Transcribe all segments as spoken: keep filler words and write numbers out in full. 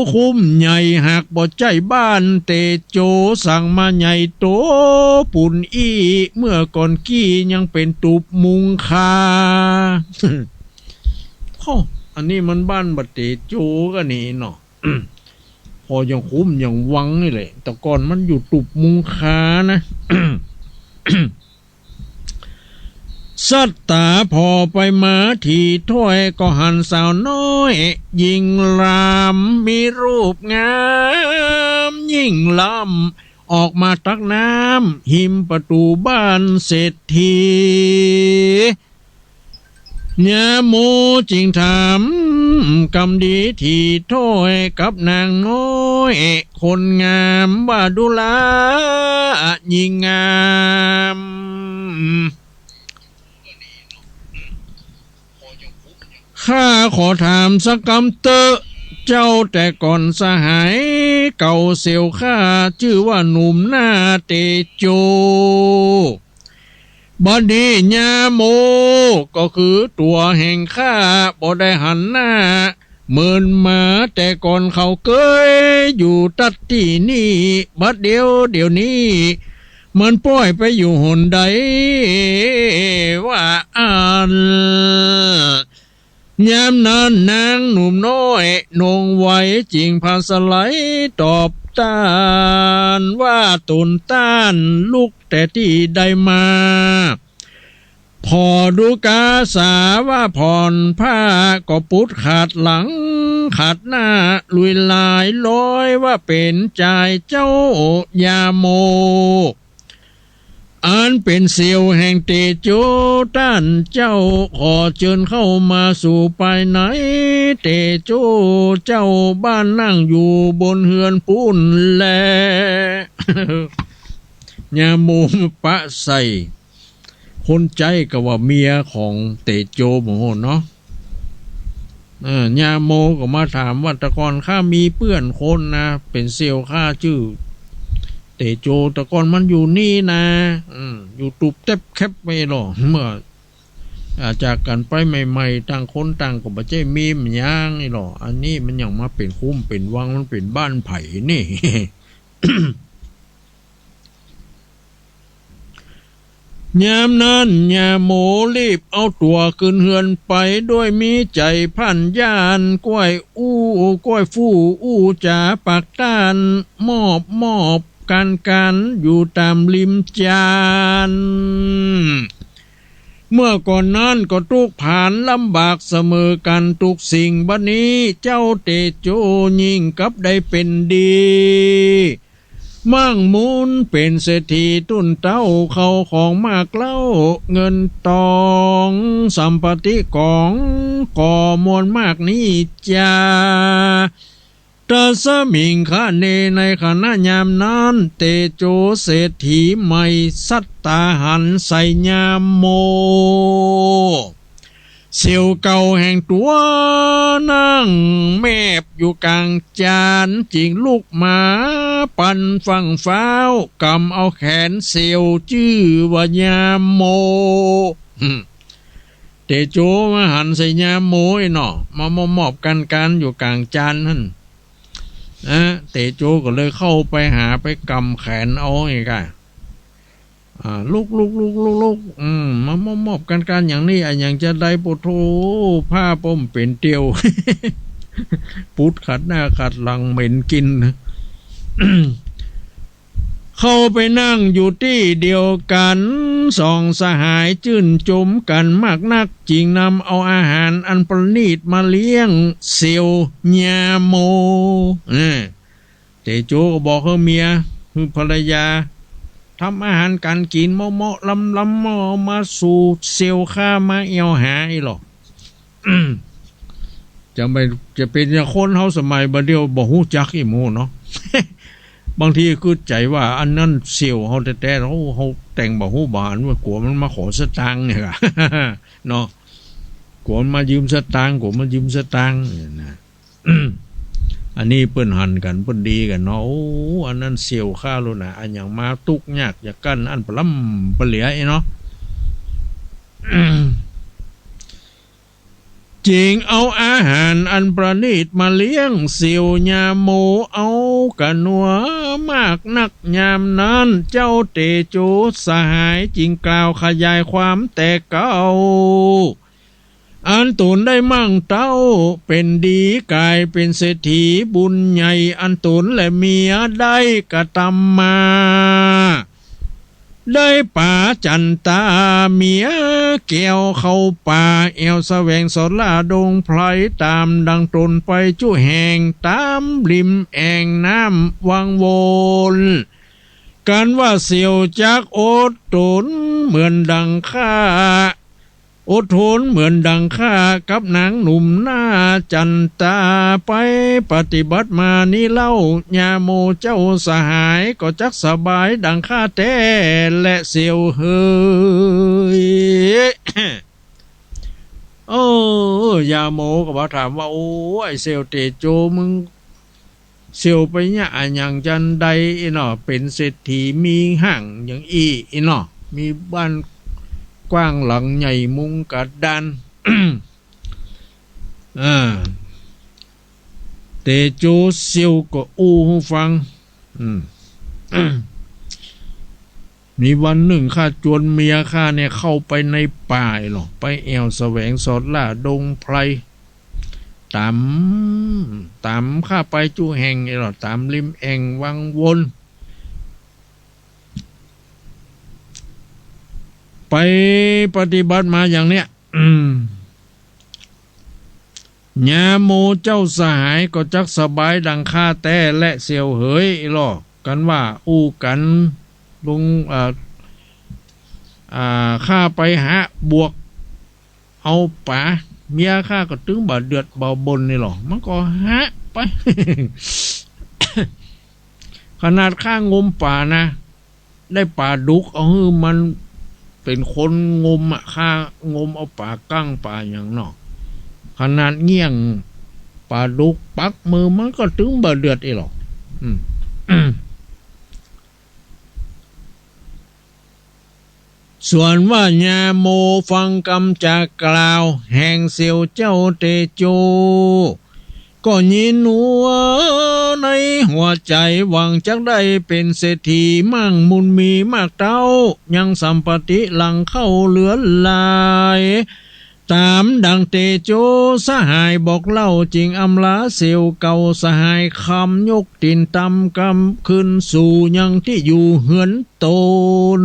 คุ้มใหญ่หากบ่ใจ้บ้านเตโจ สั่งมาใหญ่โตปูนอี้ เมื่อก่อนกี้ยังเป๋นตูบมุงคา โอ้ อันนี้มันบ้านบ่าเตโจกั๋นนี่เนาะ ปอยังคุ้มยังวังนี่แหละ แต่ก่อนมันอยู่ตูบมุงคานะ สัตตาผ่อไปมาถี่ถ้วย ก็หันสาวน้อยหญิงราม มีรูปงามยิ่งล้ำ ออกมาตักน้ำหิมประตู๋บ้านเศรษฐี ญาโมจึงถามกำดีถี่ถ้อยกับนางน้อยคนงามว่า ดูราหญิงงาม ข้าขอถามสักกำเต๊อะเจ้า แต่ก่อนสหายเก่าเสี่ยวข้า จื้อว่าหนุ่มหน้าเตโจ บัดนี้ญาโมก็คือตั๋วแห่งข้า บ่ได้หันหน้าเหมือนหมา แต่ก่อนเขาเกยอยู่ตั๊ดตี้นี่ บัดเดี๋ยว เดี๋ยวนี้ มันป้อยไปอยู่หนใดว่าอั้น ยามนั้นนางหนุ่มน้อยนงไวจึงผะสะไหลตอบต้านว่า ตนต้านลุกแต่ตี้ใดมา ผ่อดูกาสาว่าผ่อนผ้า ก็ปุดขาดหลังขาดหน้า ลุยลายลอยว่าเป๋นจายเจ้าญาโม อันเป๋นเสี่ยวแห่งเตโจต้านเจ้า ขอเจิญเข้ามาสู่ภายใน เตโจเจ้าบ้านนั่งอยู่บนเฮือนปู้นแล ญาโมปะใส่ คนใจ๊ก็ว่าเมียของเตโจบ่ฮู้เนาะ เออ ญาโมก็มาถามว่า แต่ก่อนข้ามีเปื้อนคนนะ เป๋นเสี่ยวข้าจื้อเตโจ แต่ก่อนมันอยู่นี่นะ อืม อยู่ตูบเต็บแคบไปหรอ เมื่อ อ่า จากกั๋นไปใหม่ๆ ต่างคนต่างก็บ่ใจ้มีหยังอี้หรอ อันนี้มันยังมาเป๋นคุ้มเป๋นวัง มันเป๋นบ้านใผนี่ ยามนั้นญาโมรีบเอาตั๋วขึ้นเฮือนไป ด้วยมีใจ๋พ่านย่าน ก้อยอู้ก้อยฟู่อู้จ๋าปากต้าน มอบมอบก๋านก๋านอยู่ต๋ามริมจาน เมื่อก่อนนั้นก็ตุ๊กข์ผานลำบากเสมอกั๋นทุกสิ่ง บัดนี้เจ้าเตโจยิ่งกลับได้เป๋นดี มั่งมูนเป๋นเศรษฐีตุ้นเต๊า เข้าของมากเล้า เงินตองสัมปติของก็มวลมากนี้จา ตัสมิงคะเน ในขณะยามนั้น เตโจเศรษฐีใหม่สัตตาหันใส่ญาโม เสี่ยวเก่าแห่งตั๋ว นั่งแมบอยู่ก๋างจาน จึงลุกมาปันฟั่งฟ้าว ก๋ำเอาแขนเสี่ยวจื้อว่าญาโม อืม เตโจมาหันใส่ญาโมอี้เนาะ มามอบๆ ก๋านๆ อยู่ก๋างจานหั้น นะ เตโจก็เลยเข้าไปหา ไปก๋ำแขนเอาอี้ก่ะ อ่า ลุกๆๆๆๆ อืม มามอบๆ ก๋านๆ อย่างนี้ อะหยังจะได้ โปโธ่ ผ้าป้อมเป๋นเตียว ปุดขัดหน้าขัดหลังเหม็นกลิ่น เข้าไปนั่งอยู่ตี้เดียวกั๋น สองสหายจื้นจุมกั๋นมากนัก จึงนำเอาอาหารอันประณีตมาเลี้ยงเสี่ยวญาโม เออ เตโจก็บอกหื้อเมีย หื้อภรรยา ทำอาหารก๋านกิ๋นเหมาะๆ ล้ำๆ เอามาสู่เสี่ยวข้ามาแอ่วหาอี้หรอ จะไป จะเป๋นอย่างคนเฮาสมัยบ่าเดี่ยวบ่ฮู้จักอี้หมู่เนาะ บางทีกึ๊ดใจ๋ว่าอันนั้นเสี่ยวเฮาแต๊ๆ เฮา เฮาแต่งบ่ฮู้บ่หัน ว่ากั๋วมันมาขอสตางค์เนี่ยก่ะ เนาะ กั๋วมันมายืมสตางค์ กั๋วมันยืมสตางค์เนี่ยนะ อันนี้เปิ้นหันกั๋น เปิ้นดีกั๋นเนาะ โอ้ อันนั้นเสี่ยวข้าลูกนะ อะหยังมาตุ๊กข์ยากจะกั้นอั้นปะล้ำปะเหลืออี้เนาะ จึงเอาอาหารอันประณีตมาเลี้ยงเสี่ยวญาโม เอากะนัวมากนัก ยามนั้นเจ้าเตโจสหายจึงกล่าวขยายความแต่เก่า อันต๋นได้มั่งเต้า เป๋นดีก๋ายเป๋นเศรษฐีบุญใหญ่ อันต๋นและเมียได้กระตำมา ได้ป๋าจั๋นตาเมียแก้วเข้าป่า แอ่วแสวงสอดหล้าดงไพร ต๋ามดังต๋นไปจุแห่ง ต๋ามริมแอ่งน้ำวังวน กันว่าเสี่ยวจักอดต๋นเหมือนดังข้า อดทนเหมือนดังข้ากับนางหนุ่มหน้าจั๋นตาไปปฏิบัติมานี้เล่า ญาโมเจ้าสหายก็จักสบายดังข้าแต๊แลเสี่ยวเหย เออ ญาโมก็มาถามว่า โอ้ ไอ้เสี่ยวเตโจ มึง เสี่ยวไปเยียะอะหยังจันใดอี้เนาะ เป๋นเศรษฐีมีห้างอย่างอี้อี้เนาะ มีบ้านกว้างหลังใหญ่มุงกะดาน อ่า เตโจเสี่ยวก็อู้หื้อฟัง อืม มีวันนึ่งข้าจวนเมียข้าเนี่ยเข้าไปในป่าอี้หล่อ ไปแอ่วแสวงสอดหล้าดงไพร ต๋าม ต๋ามข้าไปจุแห่งอี้หล่อ ต๋ามริมแอ่งวังวน ไปปฏิบัติมาอย่างเนี้ย อืม ญาโมเจ้าสหายก็จักสบายดังข้าแต๊แลเสี่ยวเหยอี้หล่อ กันว่าอู้กั๋นลง อ่า อ่า ข้าไปหาบวก เอาป๋า เมียข้าก็ตึงบ่าเดือดบ่าบ่นอี้หล่อ มันก็หะไป ขนาดข้างมป๋านะ ได้ป๋าดุก เอาหื้อมันเป๋นคนงมอะ ข้างมเอาป๋ากั้งป๋าหยังเนาะ ขนาดเงี้ยงป๋าดุกปักมือ มันก็ตึงบ่าเดือดอี้หล่อ อืม ส่วนว่าญาโมฟังกำจากล่าวแห่งเสี่ยวเจ้าเตโจ ก็ยินหัวในหัวใจ๋หวังจักได้เป๋นเศรษฐีมั่งมูลมีมากเต้า ยังสัมปติหลังเข้าเหลือหลาย ต๋ามดังเตโจสหายบอกเล่า จึงอำลาเสี่ยวเก่าสหายคำ ยกตี๋นตำกำคืนสู่ยังตี้อยู่เฮือนต๋น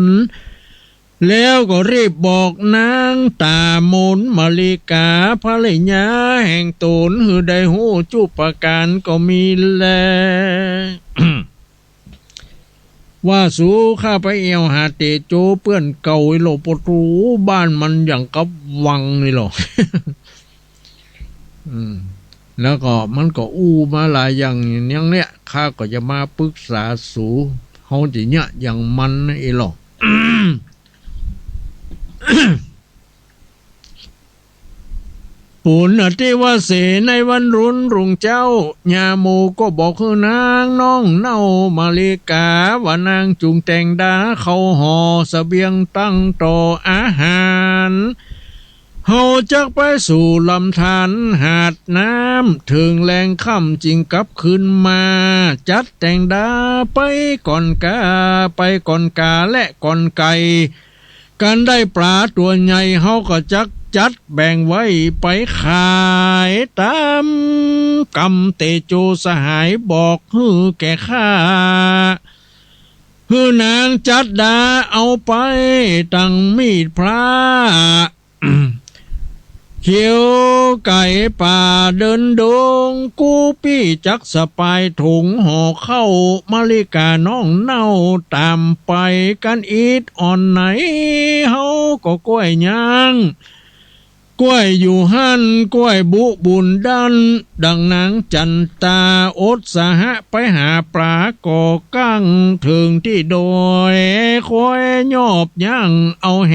แล้วก็รีบบอกนางต๋ามนมาริกาภรรยาแห่งต๋น หื้อได้ฮู้จุ๊ประก๋านก็มีแล ว่าสูข้าไปแอ่วหาเตโจเปื้อนเก่าอี้หล่อ ปะตู๋บ้านมันอย่างกับวังอี้หล่อ อืม แล้วก็มันก็อู้มาหลายอย่างอย่างเนี้ย ข้าก็จะมาปึกษาสู เฮาจะเยียะอย่างมันอี้หล่อ ปุณณติวเส ในวันรุ่นรุ่งเจ๊า ญาโมก็บอกหื้อนางน้องเน่ามาริกา ว่านางจุ่งแต่งดาเข้าห่อเสบียงตั้งต่ออาหาร เฮาจักไปสู่ลำธารหาดน้ำ เถิงแลงค่ำจึงกลับคืนมา จัดแต่งดาไปก่อนกา ไปก่อนกาและก่อนไก่ กันได้ป๋าตั๋วใหญ่ เฮาก็จักจัดแบ่งไว้ไปขาย ต๋ามกำเตโจสหายบอกหื้อแก่ข้า หื้อนางจัดดาเอาไปตังมีดพระ เขียวไก๋ป่าเดินดง กู้ปี้จักสะปายถุงห่อข้าว มาริกาน้องเน่าต๋ามไป กันอิดอ่อนไหน เฮาก็ก้อยย่าง ก้อยอยู่หั้น ก้อยบุบุญดั้น ดังนางจั๋นตา อดสหะไปหาป๋าก่อกั้ง เถิงตี้ดอย คอยยอบย่างเอาแฮ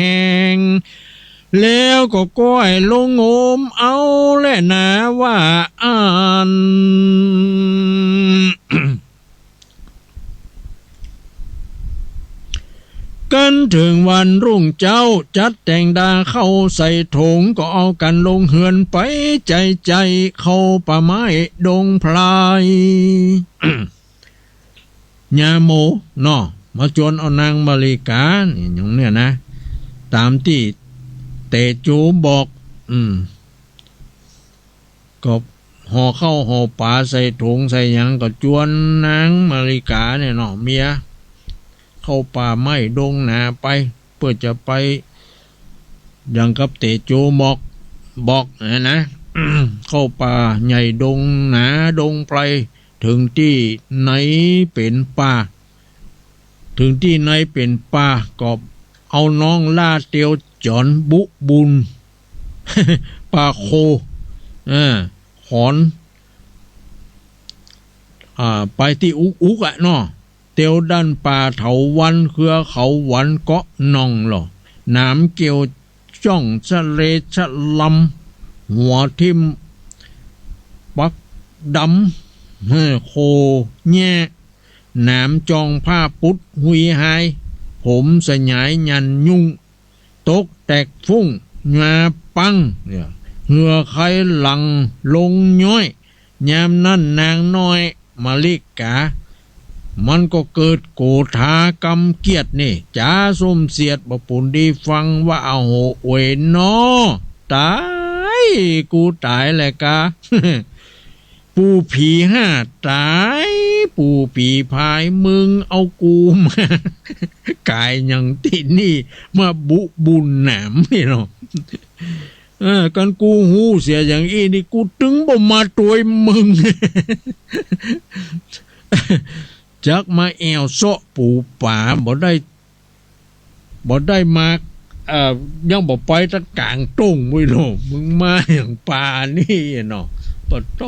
ง แล้วก็ก้อยลงงมเอาแลนาว่าอั้น กั๋นเถิงวันรุ่งเจ๊า จัดแต่งดาข้าวใส่ถง ก็เอากั๋นลงเฮือนไป ใจ๋ใจ๋เข้าป่าไม้ดงไพร ญาโมเนาะ มาจวนเอานางมะลิกา นี่อย่างเนี้ยนะ ต๋ามตี้เต๋โจบอก อืม ก็ห่อข้าวห่อป๋าใส่ถงใส่หยัง ก็จวนนางมะลิกาเนี่ยเนาะ เมีย เข้าป่าไม้ดงหนาไป เปื้อจะไป อย่างกับเต๋โจบอก บอกนะนะ เข้าป่าใหญ่ดงหนาดงไพร เถิงตี้ในเป๋นป่า เถิงตี้ในเป๋นป่า ก็เอาน้องหล้าเตียวจ๋อนบุบุญ ป่าโค เออ ขอน อ่า ไปตี้อุกอุกอะเนาะ เตียวดั้นป่าเถาวัลย์ เครือเขาหวันเกาะน่องหล่อ หนามเกี่ยวจ้องชะเลชะลำ หัวทิ่มปักดำ เออ โคแย่ หนามจองผ้าปุดหุยหาย ผมสยายยันยุ่ง ตกแตกฟุ้งงาปัง เนี่ย เหื่อไคหลั่งลงย้อย ยามนั้นนางน้อยมะลิกา มันก็เกิดโกธากำเกียดนี่ จ๋าส้มเสียดบ่ปูนดีฟังว่า อโห อวยน้อ ต๋าย กูต๋ายแหละกา ปู่ผีห้าต๋าย ปู่ผีพาย มึงเอากูมาก๋ายหยังตี้นี่ มาบุบุญหนามนี่เนาะ เออ กั๋นกูฮู้เสียอย่างอี้นี่ กูตึงบ่มาตวยมึง จักมาแอ่วเซาะปูป๋า บ่ได้ บ่ได้มา เอ่อ ยังบ่ไปตัดก๋างต้งมุ้ยโล มึงมาหยังป่านี่เนาะ ปะโต้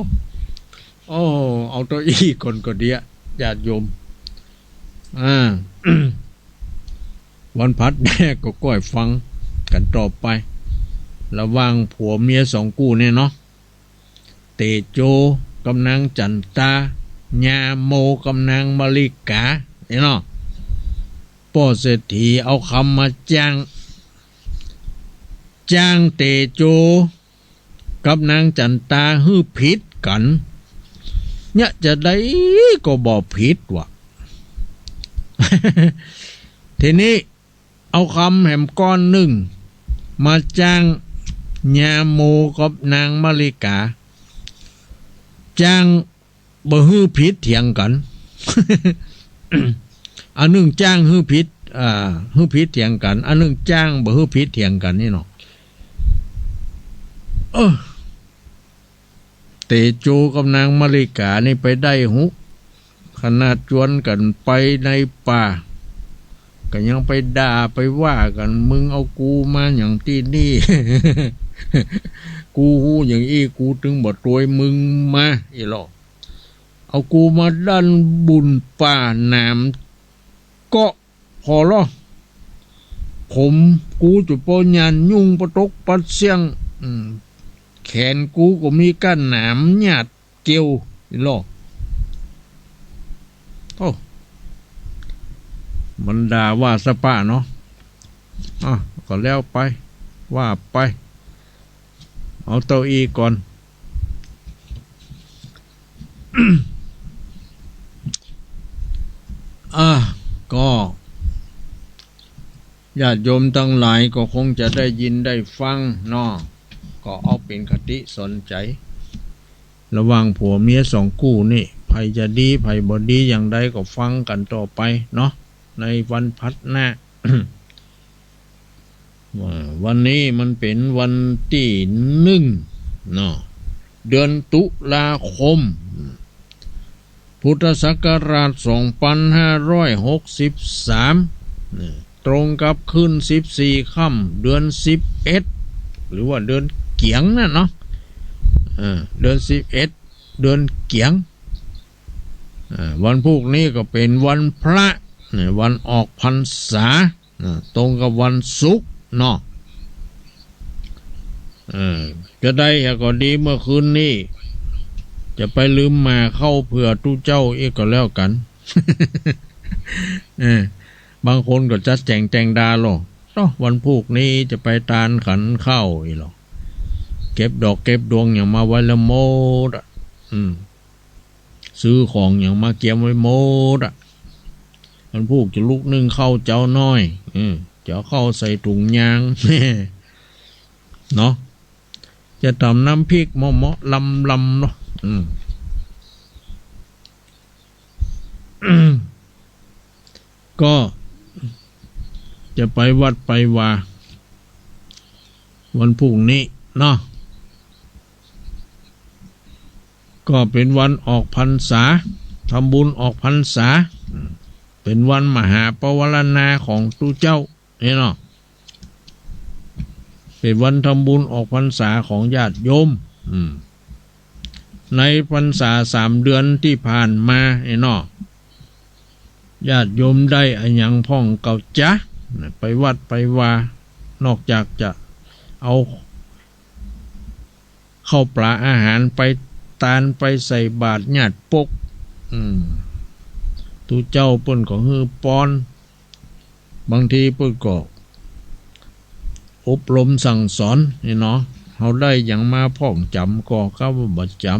โอ้ เอาเต้าอี้ก่อนก็เดียะ ญาติโยม อ่า วันพัดแน่ก็ก้อยฟังกั๋นต่อไป ระหว่างผัวเมียสองกู้เนี่ยเนาะ เต๋โจกับนางจั๋นตา ญาโมกับนางมะลิกา เนี่ยเนาะ ป้อเศรษฐีเอากำมาจ้าง จ้างเต๋โจกับนางจั๋นตาหื้อผิดกั๋น เนี่ยจะใดก็บ่ผิดวะ ทีนี้ เอากำแหมก้อนนึ่ง มาจ้างญาโมกับนางมะลิกา จ้างบ่หื้อผิดเถียงกั๋น อันนึ่งจ้างหื้อผิด อ่า หื้อผิดเถียงกั๋น อันนึ่งจ้างบ่หื้อผิดเถียงกั๋นนี่เนาะ เออ เต๋โจกับนางมะลิกานี่ไปได้หุ ขนาดจวนกั๋นไปในป่า ก็ยังไปด่าไปว่ากั๋น มึงเอากูมาหยังตี้นี่ กูฮู้อย่างอี้ กูตึงบ่ตวยมึงมา อี้ลอ เอากูมาดั้นบุญป่าหนามเกาะ ผ่อลอ ผมกูจะป้อยันยุ่งปะตกปัดเสี้ยง อืม แขนกูก็มีก้านหนามหยาดเกี่ยว อี้ลอ โอ้ มันด่าว่าสะปะเนาะ อ่ะ ก็แล้วไป ว่าไป เอาเต้าอี้ก่อน อ่ะ ก็ ญาติโยมตังหลายก็คงจะได้ยินได้ฟังเนาะ ก็เอาเป๋นคติสอนใจ๋ ระหว่างผัวเมียสองกู้นี่ ใผจะดี ใผบ่ดีอย่างใดก็ฟังกั๋นต่อไปเนาะ ในวันพัดหน้า ว่าวันนี้มันเป๋นวันตี้นึ่งเนาะ เดือนตุลาคม พุทธศักราชสองปันห้าร้อยหกสิบสาม เนี่ย ตรงกับคืนสิบสี่ค่ำ เดือนสิบเอ็ด หรือว่าเดือนเกี๋ยงนั่นเนาะ เออ เดือนสิบเอ็ด เดือนเกี๋ยง อ่า วันพูกนี้ก็เป๋นวันพระ เนี่ย วันออกพรรษา อ่า ตรงกับวันศุกร์เนาะ เออ จะใดก็ดี เมื่อคืนนี้ จะไปลืมหม่าข้าวเผื่อตุ๊เจ้าอี้ก็แล้วกั๋น เออ บางคนก็จัดแจ๋งแต่งดาลอ เนาะ วันพูกนี้จะไปตานขันข้าวอี้ลอ เก็บดอกเก็บดวงหยังมาไว้แล้วหมดอะ อืม ซื้อของหยังมาเกียมไว้หมดอะ วันพูกจะลุกนึ่งข้าวเจ๊าน้อย อืม จะเอาข้าวใส่ถุงยาง เนาะ จะต๋ำน้ำพริกเหมาะๆ ลำๆ เนาะ อืม ก็จะไปวัดไปวา วันพูกนี้เนาะ ก็เป๋นวันออกพรรษา ทำบุญออกพรรษา อืม เป๋นวันมหาปวารณาของตุ๊เจ้า นี่เนาะ เป๋นวันทำบุญออกพรรษาของญาติโยม อืม ในพรรษาสามเดือนตี้ผ่านมา นี่เนาะ ญาติโยมได้อะหยังพ่องเก่าจ๊ะ ไปวัดไปวา นอกจากจะเอา ข้าวปลาอาหารไปตานไปใส่บาตรญาติปก อืม ตุ๊เจ้าเปิ้นก็หื้อปอน บางทีเปิ้นก็อบรมสั่งสอน นี่เนาะ เฮาได้หยังมาพ่องจ๋ำก่อ กาว่าบ่จ๋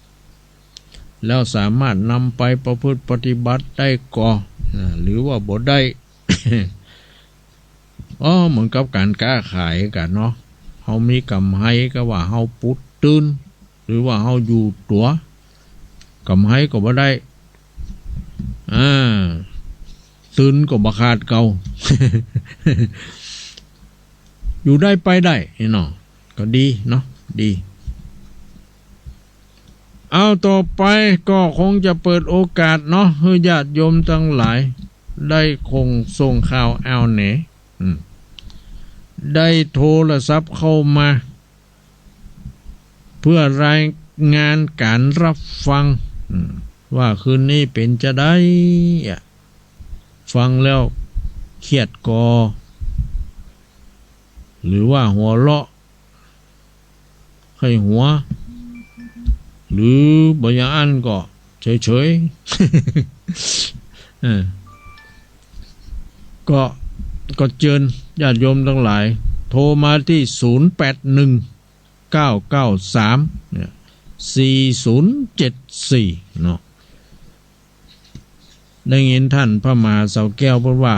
ำ แล้วสามารถนำไปประพฤติปฏิบัติได้ก่อ อ่า หรือว่าบ่ได้ อ้อ เหมือนกับก๋านก๊าขายกั๋นเนาะ เฮามีก๋ำไรกาว่าเฮาปุดตื่น หรือว่าเฮาอยู่ตั๋ว ก๋ำไรก็บ่ได้ อ่า ตื่นก็บ่ขาดเก่า อยู่ได้ไปได้ นี่เนาะ ก็ดีเนาะ ดี เอา ต่อไปก็คงจะเปิดโอกาสเนาะ หื้อญาติโยมตังหลาย ได้คงส่งข่าวเอาแหน อืม ได้โทรศัพท์เข้ามา เพื่อรายงานก๋านรับฟัง อืม ว่าคืนนี้เป๋นจาใดอะ ฟังแล้วเคียดก่อ หรือว่าหัวเราะ ใค่หัว หรือบ่อย่างอั้นก็เฉยๆ เออ ก็ ก็เจิญญาติโยมตังหลาย โทรมาตี้ ศูนย์แปดหนึ่ง เก้าเก้าสาม เนี่ย สี่ศูนย์เจ็ดสี่ เนาะ ได้ยินต้านพระมหาเสาแก้วเปิ้นว่า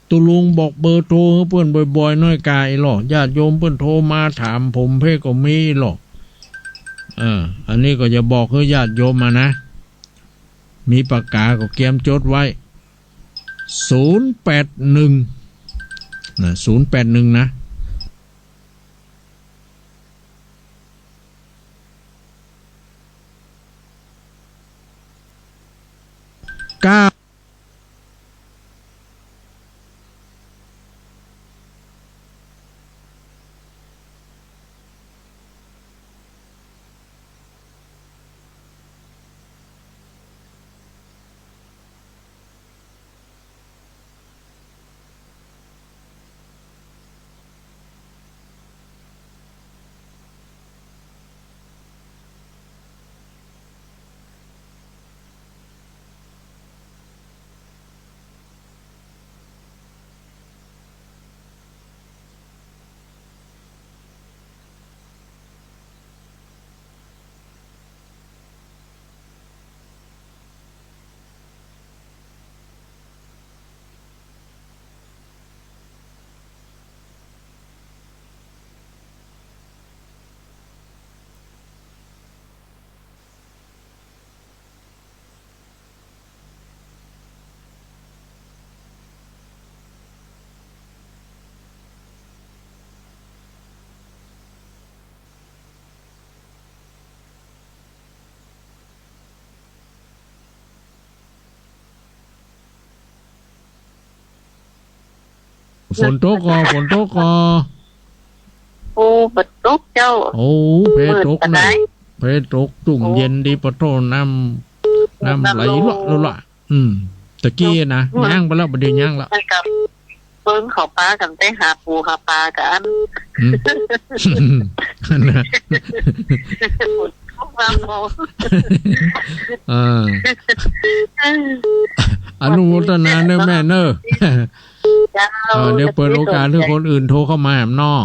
ตุ๊ลุงบอกเบอร์โทรหื้อเปิ้นบ่อยๆ หน้อยก่าอี้ลอ ญาติโยมเปิ้นโทรมาถามผมเพ่ก็มีอี้ลอ เออ อันนี้ก็จะบอกหื้อญาติโยมมานะ มีปากก๋าก็เกียมจดไว้ ศูนย์แปดหนึ่ง นะ ศูนย์แปดหนึ่ง นะ เก้าฝนตกก่อ ฝนตกก่อ โอ้ บ่ตกเจ้า โอ้ เพตกนะ มืดปานใด เพตก จุ่มเย็นดี โอ้ ปะโธ่ น้ำ น้ำไหล น้ำลง ละละละ อืม ตะกี้นะ อืม ย่างไปแล้ว บ่ได้ย่างละ ไปกับเปิ้งเขาปากั๋นไปหาปูหาปลากั๋น อืม นะ พวกเรา เออ อนุโมทนาเน้อแม่เน้อ เจ้า เออ เดี๋ยวเปิดโอกาสหื้อคนอื่นโทรเข้ามาแหมเนาะ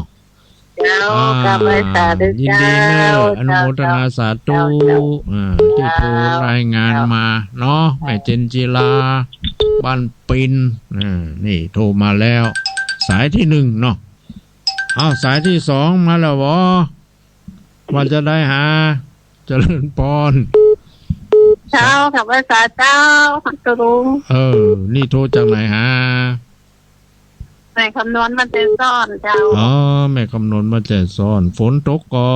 เจ้า อ่า กราบไหว้สาธุ ยินดีเน้อ เจ้า อนุโมทนาสาธุ เจ้า เจ้า อ่า ตี้โทรรายงานมาเนาะ แม่เจนจิลา บ้านปิน อ่า นี่โทรมาแล้ว สายตี้หนึ่งเนาะ อ้าว สายตี้สองมาแล้วบ่ ว่าจะใดหา เจริญปอน เจ้า กราบไหว้สาเจ้า พระลุง เออ นี่โทรจากไหนหา แม่คำนวณบ้านแจซ้อนเจ้า อ๋อ แม่คำนวณบ้านแจซ้อน ฝนตกก่อ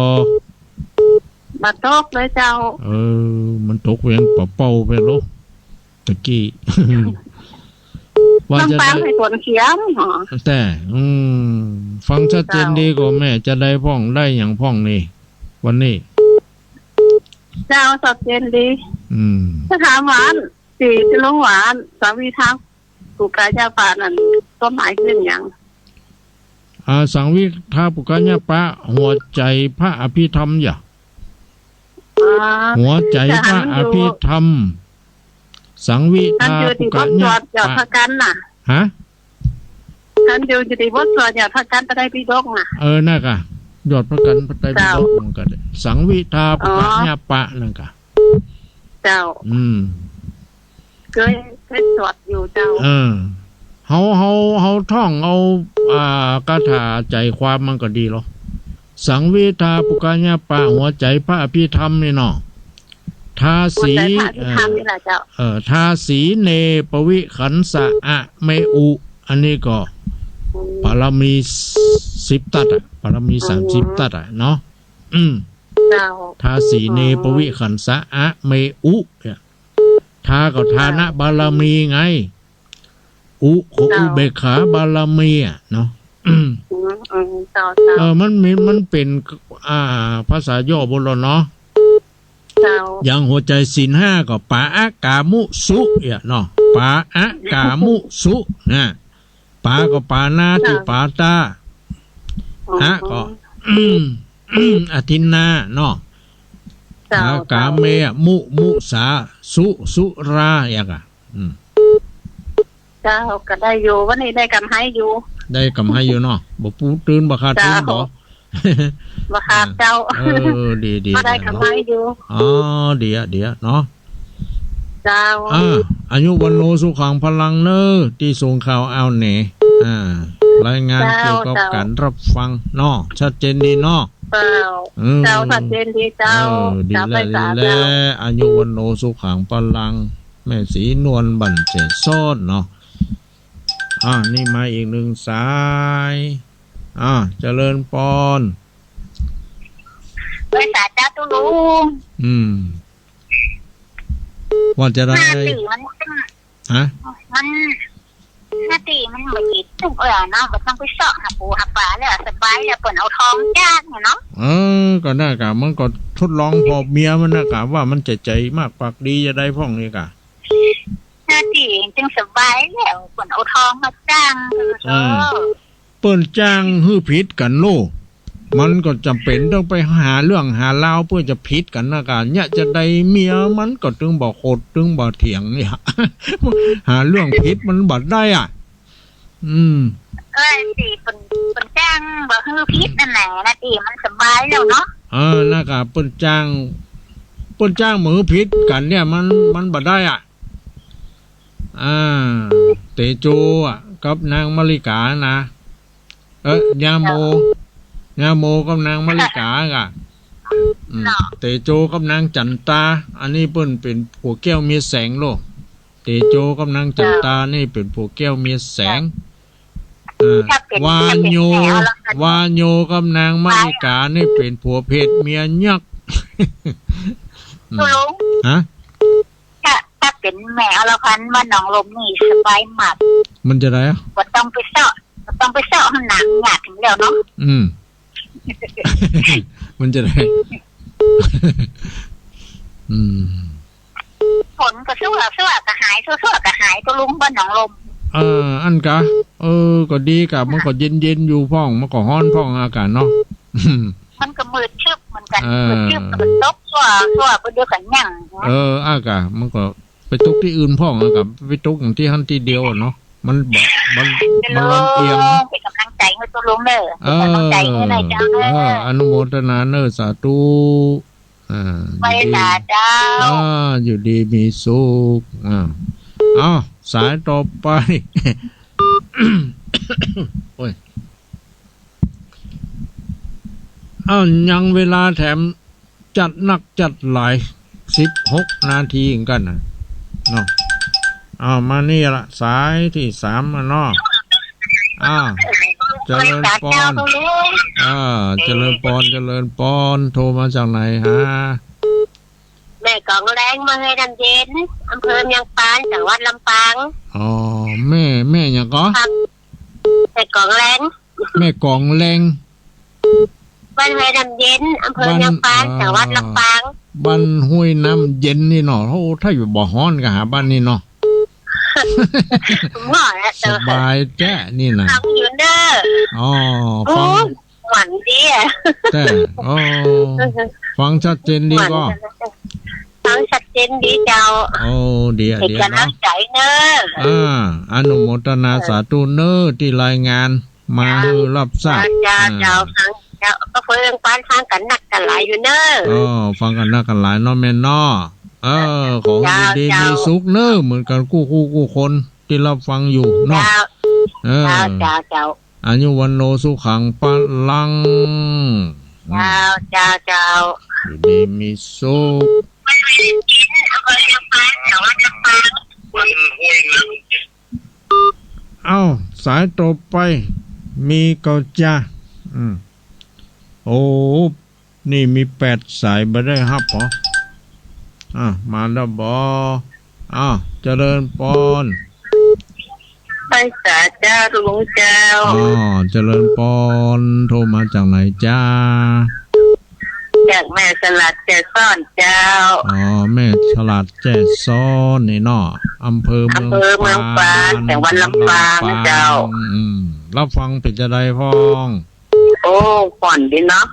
บ่ตกเลยเจ้า เออ มันตกเวียงป่าเป้าไปโล ตะกี้ ว่าจะใด น้ำปางให้ฝนเขียมหรอ แต่ อืม ฟังชัดเจนดีก่อแม่ จะใดพ่อง ใดหยังพ่องนี่ วันนี้ เจ้า ชัดเจนดี อืม จะถามว่า ตี้จะลงว่า สังวิทาปุกกายปะนั้น ความหมายคือหยัง อ่า สังวิทาปุกกายปะ หัวใจ๋พระอภิธรรมหยา อ๋อ หัวใจ๋พระอภิธรรม สังวิทาปุกกายปะ หันอยู่ตี้บทสวดหยอดพระกัณฑ์น่ะ ฮะ หันอยู่ตี้บทสวดหยอดพระกัณฑ์พระไตรปิฎกน่ะ เออ นั่นกะ หยอดพระกัณฑ์พระไตรปิฎก เจ้า มันกะ สังวิทาปุกกายปะนั่นกะ เจ้า อืม เกย เกยสวดอยู่เจ้า เออ เฮา เฮา เฮาท่องเอา อ่า คาถาใจ๋ความมันก็ดีลอ สังวิทาปุกกายปะ หัวใจ๋พระอภิธรรมนี่เนาะ ทาสี หัวใจ๋พระอภิธรรมนี่แหละเจ้า เออ ทาสีเนปวิขันสะอะเมอุ อันนี้ก็ อืม บารมีสิบตัดอะ บารมีสามสิบตัดอะเนาะ อืม เจ้า ทาสีเนปวิขันสะอะเมอุ เนี่ย ทาก็ทานะบารมีไง อุก็อุเบกขาบารมีอะเนาะ อืม อืม เจ้า เจ้า เออ มันมี มันเป๋น อ่า ภาษาย่อโบราณเนาะ เจ้า อย่างหัวใจ๋ศีลห้าก็ปาอะกามุสุ เนี่ยเนาะ ปาอะกามุสุ นะ ปาก็ปานาติปาตา เจ้า อะก็ อืม อืม อทินนาเนาะ เจ้า อากาเมอะ มุ มุสา สุ สุรา อย่างอะ อืม เจ้า ก็ได้อยู่ วันนี้ได้กำไรอยู่ ได้กำไรอยู่เนาะ บ่ปูตื่นบ่ขาดทุนบ่ เจ้า บ่ขาดเจ้า เออ ดีๆ ก็ได้กำไรอยู่ อ๋อ ดีอะ ดีอะเนาะ เจ้า อ่า อายุวัณโณสุขังพลังเน้อ ตี้ส่งข่าวอ้าวแหน อ่า รายงานเกี่ยวกับ เจ้า ก๋านรับฟังเนาะ ชัดเจนดีเนาะ เจ้า อืม เจ้า ชัดเจนดีเจ้า เออ ดีแล้ว เจ้า ไปสา ดีแล้ว เจ้า อายุวัณโณสุขังพลัง แม่ศรีนวลบ้านแจซ้อนเนาะ อ่า นี่มาอีกหนึ่งสาย อ่า เจริญปอน ไหว้สาเจ้าตุ๊ลุง อืม ว่าจะใด หน้าตี้มัน ฮะ มัน หน้าตี้มันบ่ติดตุ๊กเอ๋ยเนาะ บ่ต้องไปเซาะหาปูหาป๋าแล้ว สบายแล้ว เปิ้นเอาทองจ้างเนาะ เออ ก็นั่นกะ มันก็ทดลองผ่อเมียมันนะกะ ว่ามันจะใจ๋มากปากดีจะใดพ่องนี่กะ หน้าตี้จึงสบายแล้ว เปิ้นเอาทองมาจ้าง เออ เออ เปิ้นจ้างหื้อผิดกั๋นโล มันก็จ๋ำเป๋นต้องไปหาเรื่องหาราวเปื้อจะผิดกั๋นนะกะ เนี่ยจะใดเมียมันก็ตึงบ่ขด ตึงบ่เถียงเนี่ย หาเรื่องผิดมันบ่ได้อะ อืม เอ้ย ตี้เปิ้น เปิ้นจ้างบ่หื้อผิดนั่นแหละ หน้าตี้มันสบายแล้วเนาะ เออ นะกะ เปิ้นจ้าง เปิ้นจ้างบ่หื้อผิดกั๋นเนี่ย มัน มันบ่ได้อะ อ่า เตโจอะ กับนางมะลิกานะ เอ๊ะ ย่าโม ย่าโมกับนางมะลิกากะ อืม เตโจกับนางจั๋นตา อันนี้เปิ้นเป๋นผัวแก้วเมียแสงโลก เตโจกับนางจั๋นตานี่เป๋นผัวแก้วเมียแสง เออ วาโญ วาโญกับนางมะลิกานี่เป๋นผัวเพชรเมียยักษ์ อืม ฮะ ถ้า ถ้าเป๋นแม่อรพันธ์บ้านหนองลมนี่สบายมาก มันจะใดอะ บ่ต้องไปเซาะ บ่ต้องไปเซาะหาหนังหยาดถึงแล้วเนาะ อืม มันจะใด อืม ฝนก็ซั่ว ซั่วก็หาย ซั่ว ซั่วก็หาย ตุ๊ลุงบ้านหนองลม เออ อันกะ เออ ก็ดีกะ มันก็เย็นๆ อยู่พ่อง มันก็ฮ้อนพ่องอากาศเนาะ มันก็มืดชึบเหมือนกั๋น เออ มืดชึบ ก็มันตกซั่ว ซั่ว บ่เดียวกั๋นหยัง เออ อากาศ มันก็ ไป ตุ๊กตี้อื่นพ่องอะ ก็ไปตุ๊กอย่างตี้หั้นตี้เดียวอะเนาะ มันบ่ มัน มันลำเอียง เป๋นก๋ำลังใจ๋หื้อตุ๊ลุงเน่อ เออ เป๋นก๋ำลังใจ๋หื้อหน่อยเจ้าเน่อ เออ อนุโมทนาเน่อ สาธุ อ่า ไหว้สาเจ้า อยู่ดี อ่า อยู่ดีมีสุข อ่า เอ้า สายต่อไป โอ้ย อ้าว ยังเวลาแถมจัดนักจัดหลาย สิบหกนาทีเหมือนกั๋นน่ะเนาะ อ้าว มานี่ละ สายตี้สามอะเนาะ อ้าว เจริญปอน อ่า เจริญปอน เจริญปอน โทรมาจากไหนฮะ แม่กองแลง เมืองห้วยน้ำเย็น อำเภอเมืองปาน จังหวัดลำปาง อ๋อ แม่ แม่หยังก่อ ครับ แม่กองแลง แม่กองแลง บ้านห้วยน้ำเย็น อำเภอเมืองปาน บ้าน จังหวัดลำปาง เอ่อ บ้านห้วยน้ำเย็นนี่เนาะ โอ้ ถ้าอยู่บ่ฮ้อนก็หาบ้านนี่เนาะ บ่ฮ้อนแล้ว สบายแจ๊ะนี่นะ ฟังอยู่เน่อ อ๋อ โอ้ ฟัง หวานดีอะ แต่ อ๋อ ฟังชัดเจนดีก่อ หวาน ฟังชัดเจนดีเจ้า โอ้ ดีอะ เป๋น ดีอะ ก๋ำลังใจ๋เน่อ เนาะ อ่า อนุโมทนา เออ สาธุเน่อ ตี้รายงาน มาหื้อฮับทราบ เจ้า เจ้า อ่า เจ้า ฟัง เจ้า ก็เปิงปานฟังกั๋นนักกั๋นหลายอยู่เน่อ อ๋อ ฟังกั๋นนักกั๋นหลายเนาะแม่เนาะ เออ ขอหื้อ เจ้า อยู่ดี เจ้า มีสุขเน่อ เหมือนกั๋นกู้คู่กู้คนตี้ฮับฟังอยู่เนาะ เจ้า เออ เจ้า เจ้า เจ้า อายุวัณโณสุขังพลัง เจ้า เจ้า เจ้า อยู่ดีมีสุข เอ้า สายต่อไป มีเก่าจ้า อืม โอ้ นี่มีแปดสาย บ่ได้ฮับเหรอ อ่ะ มาแล้วบ่ อ้าว เจริญปอน ไหว้สาเจ้า ตุ๊ลุงเจ้า อ๋อ เจริญปอน โทรมาจากไหนจ้า จากแม่ฉลาดแจ้ซ้อนเจ้า อ๋อ แม่ฉลาดแจ้ซ้อนนี่เนาะ อำเภอเมือง อำเภอเมืองปาน ปาน จังหวัดลำปาง ลำปาง เจ้า อืม ฮับฟังเป๋นจาใดพ่อง โอ้ ฮ้อนดีเนาะ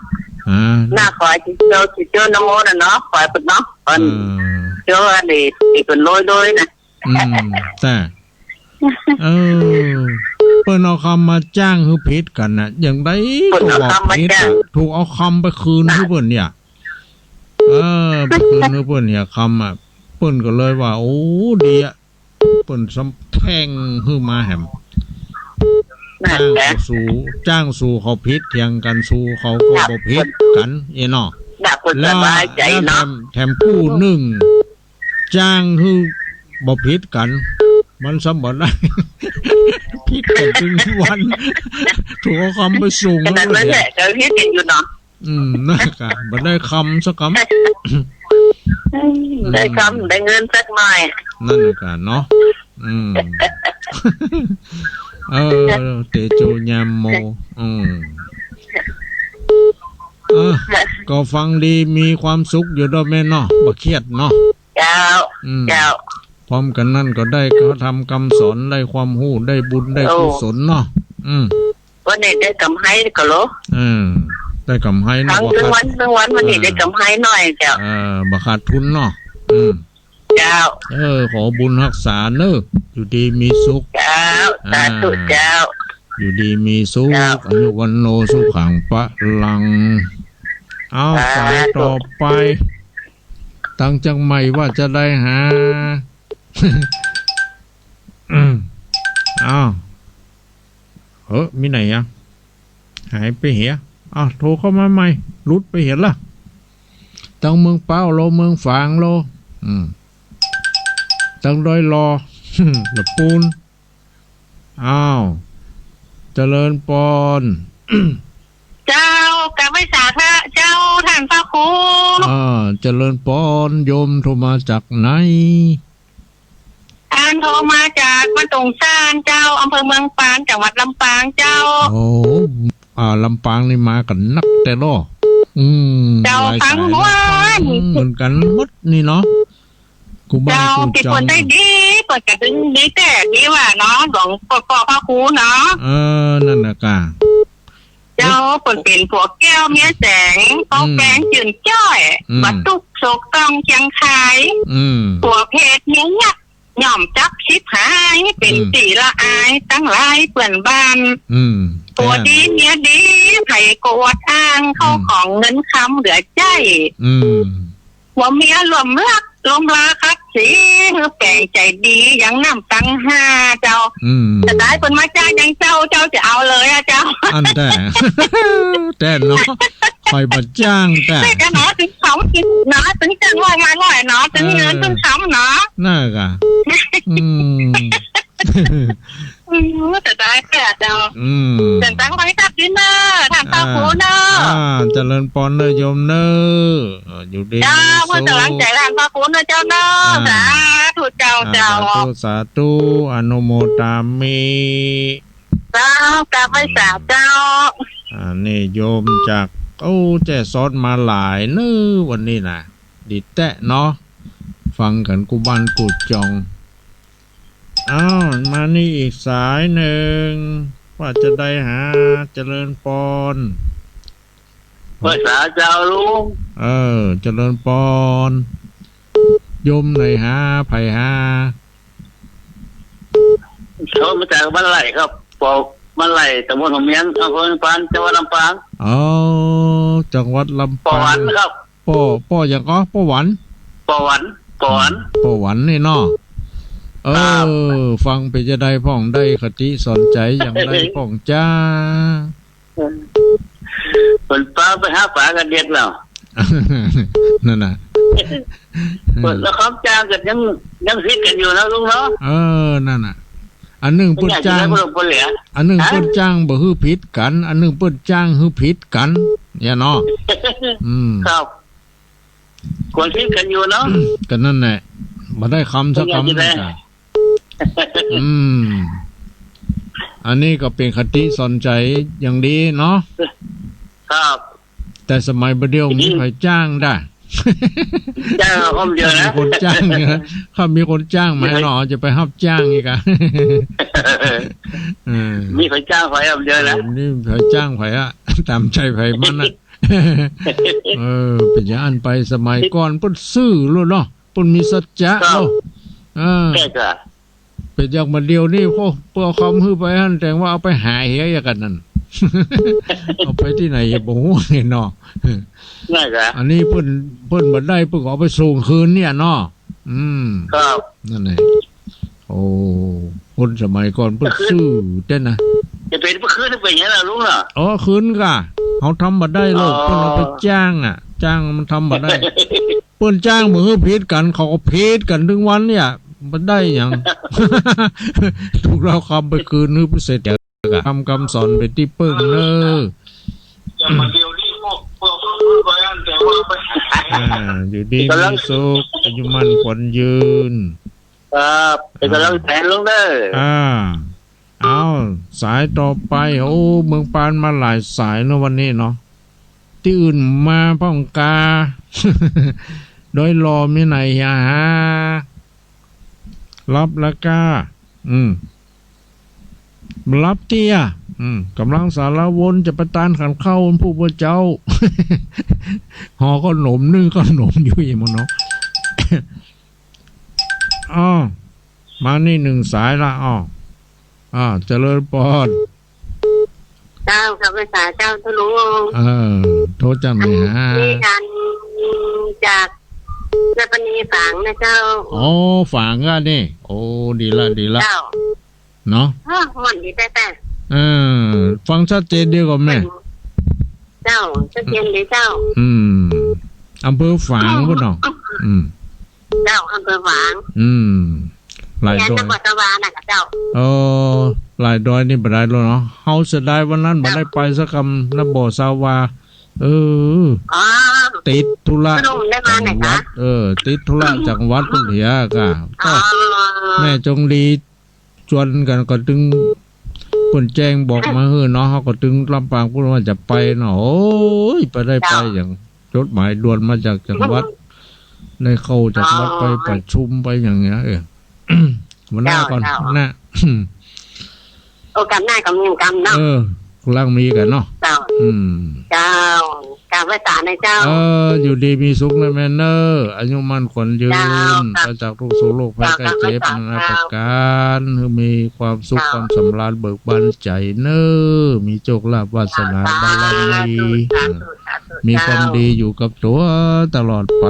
อ่า หน้าขอให้เจ้า เจ้านะโมน่ะเนาะ ขอให้เปิ้นเนาะ เปิ้น เออ เจ้าอันนี้ ตี้เปิ้นโรยๆ น่ะ อืม แต่ เออ เปิ้นเอากำมาจ้างหื้อผิดกั๋นน่ะ อย่างใดก็บอกผิดอะ เปิ้นเอากำมาจ้าง ถูกเอากำไปคืนหื้อเปิ้นเนี่ย เออ ไปคืนหื้อเปิ้นเนี่ยกำอะ เปิ้นก็เลยว่า โอ้ ดีอะ เปิ้นซ้ำแท่งหื้อมาแหม นั่นแหละ จ้างสู่ จ้างสู่เขาผิดเถียงกั๋น สู่เขาก็บ่ผิดกั๋น เอ้เนาะ น่ะ เปิ้นสบายใจ๋เนาะ แล้ว แล้วแถม แถมกู้นึ่ง จ้างหื้อบ่ผิดกั๋น มันซ้ำบ่ได้ ผิดกั๋นตึงวัน ถูกเอากำไปส่ง อันนั้นแหละ ก็ผิดกั๋นอยู่เนาะ อืม นั่นกะ บ่ได้กำสักกำ อืม ได้กำ ได้เงินสักหน่อย นั่นน่ะกะเนาะ อืม เออ เตโชยามโม อืม เออ ก็ฟังดี มีความสุขอยู่เนาะแม่เนาะ บ่เครียดเนาะ เจ้า อืม เจ้า พร้อมกั๋นนั้นก็ได้กระทำกำสอน ได้ความฮู้ ได้บุญ ได้กุศลเนาะ อืม วันนี้ได้กำไรก็โล เออ ได้กำไรเนาะ ทั้งวัน ทั้งวัน วันนี้ได้กำไรหน่อยเจ้า เออ บ่ขาดทุนเนาะ อืม เจ้า เออ ขอบุญฮักษาเน่อ อยู่ดีมีสุข เจ้า สาธุเจ้า อยู่ดีมีสุข เจ้า อายุวัณโณสุขังพลัง เอา สาธุ สายต่อไป ตังเจียงใหม่ว่าจะได้หา อืม เอา เฮ้อ มีไหนอะ หายไปเหีย อ้าว โทรเข้ามาใหม่ หลุดไปเหียละ ตังเมืองเป้าโล เมืองฝางโล อืม ตังดอยหล่อ ละปูน อ้าว เจริญปอน เจ้า กราบไหว้สาธุเจ้า ท่านพระครู อ่า เจริญปอน โยมโทรมาจากไหน อันโทรมาจากบ้านตงซานเจ้า อำเภอเมืองปาน จังหวัดลำปางเจ้า โอ้ อ่า ลำปางนี่มากั๋นนักแต๊ลอ อืม เจ้า หลายสาย ฟังม่วน ฟังเหมือนกั๋นหมดนี่เนาะ กู้บ้าน เจ้า กู้จอง ตี้เปิ้นได้ดี เปิ้นก็ดึงดีแต๊ดีว่าเนาะ หลวงป้อ ป้อพระครูเนาะ เออ นั่นน่ะกะ เจ้า เปิ้นเป๋นผัวแก้วเมียแสง อืม ป้องแปงจื่นจ้อย อืม บ่ตุ๊กข์โศกต้องเคียงคาย อืม ผัวเพศเมียยักษ์ ฉิบหาย เป๋น อืม ตี้ละอายตังหลายเปื้อนบ้าน อืม ผัวดีเมียดี ใผก็อวดอ้าง อืม เข้าของเงินคำเหลือใจ๊ อืม ผัวเมียร่วมฮักร่วมลาคักสี หื้อแป๋งใจ๋ดี ยังนำตังค์ห้าเจ้า อืม จะได้เปิ้นมาจ้างยังเจ้า เจ้าจะเอาเลยอะเจ้า อั้นแต๊ แต๊เนาะ ใผบ่จ้างแต๊ ใจ้กะเนาะ ตึงคำเนาะ ตึงจ้างว่ามาหน่อยเนาะ ตึงเงิน เออ ตึงคำเนาะ นั่นกะ อืม อืม จะได้แต๊เจ้า อืม เดินตางไปกับดินเนอร์ ต้านพระครูเนอร์ อ่า อ่า เจริญปอนเนอะโยมเนอะ เออ อยู่ดี เจ้า มีสุข เปิ้นก๋ำลังใจ๋ต้านพระครูเนอะเจ้าเนอะ อ่า สาธุเจ้า อ่า เจ้า สาธุ สาธุ อนุโมทามิ เจ้า กราบไหว้สาเจ้า อ่า นี่โยมจาก โอ้ แจ้ซ้อนมาหลายเนอะวันนี้นะ ดีแต๊เนาะ ฟังกั๋นกู้บ้านกู้จอง อ้าว มานี่อีกสายนึ่ง ว่าจะได้หา เจริญปอน ไหว้สาเจ้าลุง เออ เจริญปอน โยมไหนหา ใผหา โทรมาจากบ้านไร่ครับ บอกบ้านไร่ ตำบลหัวเมียง อำเภอลำปาง จังหวัดลำปาง อ๋อ จังหวัดลำปาง ป้อหวันครับ ป้อ ป้อหยังก่อ ป้อหวัน ป้อหวัน ป้อหวัน ป้อหวันนี่เนาะ เออ ครับ ฟังเป๋นจะใดพ่อง ได้คติสอนใจ๋อย่างใดพ่องจ้า เออ เปิ้นปาไปหาป๋ากั๋นเด็ดแล้ว นั่นน่ะ เปิ้นแล้วความจ้างกั๋นยัง ยังผิดกั๋นอยู่นะลุงเนาะ เออ นั่นน่ะ อันนึ่งเปิ้นจ้าง มันอยากจะได้เปิ้นเหลือ อันนึ่ง ฮะ เปิ้นจ้างบ่หื้อผิดกั๋น อันนึ่งเปิ้นจ้างหื้อผิดกั๋น เนี่ยเนาะ อืม ครับ ควรผิดกั๋นอยู่เนาะ ก็นั่นแหละ บ่ได้กำสักกำ มันอยากจะได้ นะจ๊ะ อืม อันนี้ก็เป๋นคติสอนใจ๋อย่างดีเนาะ ครับ แต่สมัยบ่าเดี่ยวมีใผจ้างด้า จ้างคนเดียวนะ มีคนจ้างนะ ถ้ามีคนจ้างมาเนาะ จะไปฮับจ้างอีกอะ เออ มีใผจ้างใผคนเดียวนะ มีใผจ้างใผอะ ต๋ามใจ๋ใผมันอะ เออ เป๋นอย่างอั้นไป สมัยก่อนเปิ้นซื่อโลดเนาะ เปิ้นมีสัจจะ ครับ เนาะ เออ ใจ้ครับ เป๋นอย่างบ่าเดี่ยวนี้ โอ้ เปิ้นเอากำหื้อไปหั้น แต่ว่าเอาไปหาเหียอย่างกั๋นนั่น เอาไปตี้ไหนยังบ่ฮู้เลยเนาะ นั่นแหละ อันนี้เปิ้น เปิ้นบ่ได้ เปิ้นก็เอาไปส่งคืนเนี่ยเนาะ อืม ครับ นั่นแหละ โอ้ คนสมัยก่อนเปิ้นซื่อแต๊นะ จะเป๋นเปิ้นคืนเป๋นอย่างนั้นล่ะลุงน่ะ อ๋อ คืนก่ะ เฮาทำบ่ได้โลด อ๋อ เปิ้นเอาไปจ้างอะ จ้างมันทำบ่ได้ เปิ้นจ้างบ่หื้อผิดกั๋น เขาก็ผิดกั๋นเถิงวันเนี่ย บ่ได้หยัง ถูกเอากำไปคืนหื้อเสร็จ กะทำกำสอนเป๋นตี้เปิ้งเน่อ อ่า อยู่ดีมีสุข อายุมั่นขวัญยืน ครับ เป๋นก๋ำลังใจ๋ลุงเน่อ อ่า เอา สายต่อไป โอ้ เมืองปานมาหลายสายเนาะวันนี้เนาะ ตี้อื่นมาพ่องกา ดอยหล่อมีไหนเหียหา ฮับละก้า อืม บ่ฮับเตื้อ อืม ก๋ำลังสารวนจะไปตานขันข้าวผู้เปิ้นเจ้า ห่อข้าวหนม นึ่งข้าวหนมอยู่อีกหมดเนาะ อ้อ มานี่นึ่งสายละ อ้อ อ้อ เจริญปอน เจ้า กราบไหว้สาเจ้า เจ้าลุง เออ โทรจากไหนฮะ อันนี้กันจากแม่ปานีฝางนะเจ้า อ๋อ ฝางอ่ะนี่ โอ้ ดีละ ดีละ เจ้า เนาะ อ้อ ม่วนดีแต๊ๆ เออ ฟังชัดเจนดีกว่าแม่ เจ้า ชัดเจนดีเจ้า อืม อำเภอฝางพุ้นเนาะ อืม เจ้า อำเภอฝาง อืม หลายดอย นครสวรรค์น่ะเจ้า เออ หลายดอยนี่บ่ได้แล้วเนาะ เฮาเสียดายวันนั้นบ่ได้ไปสักกำนะ บ่ทราบว่า เออ อ๋อ ติดธุระ พนมได้มาไหนคะ จังหวัด เออ ติดธุระจังหวัดพุ้นเหียก่ะ อ๋อ ก็แม่จงดี จวนกั๋นก็ตึง เปิ้นแจ้งบอกมาหื้อเนาะ เฮาก็ตึงลำปางพุ้นว่าจะไปเนาะ โอ้ย ไปได้ไป เจ้า อย่างจดหมายด่วนมาจากจังหวัด ได้เข้าจังหวัด อ๋อ ไปประชุมไปอย่างเงี้ย เออ วันหน้าก่อน เจ้า เจ้า นะ โอกาสหน้าก็มีกั๋นเนาะ เออ กำลังมีกั๋นเนาะ เจ้า อืม เจ้า เจ้า กราบไหว้สานะเจ้า เออ อยู่ดีมีสุขนะแม่เนอะ อายุมั่นขวัญยืน เจ้า ปราศจากทุกข์โศกโรคภัยไข้เจ็บ เจ้า นานาประการ หื้อมีความสุข เจ้า ความสำราญเบิกบานใจ๋เนอะ มีโชคลาภวาสนา เจ้า บารมี สาธุ สาธุ สาธุ มีความ เจ้า ดีอยู่กับตั๋วตลอดไป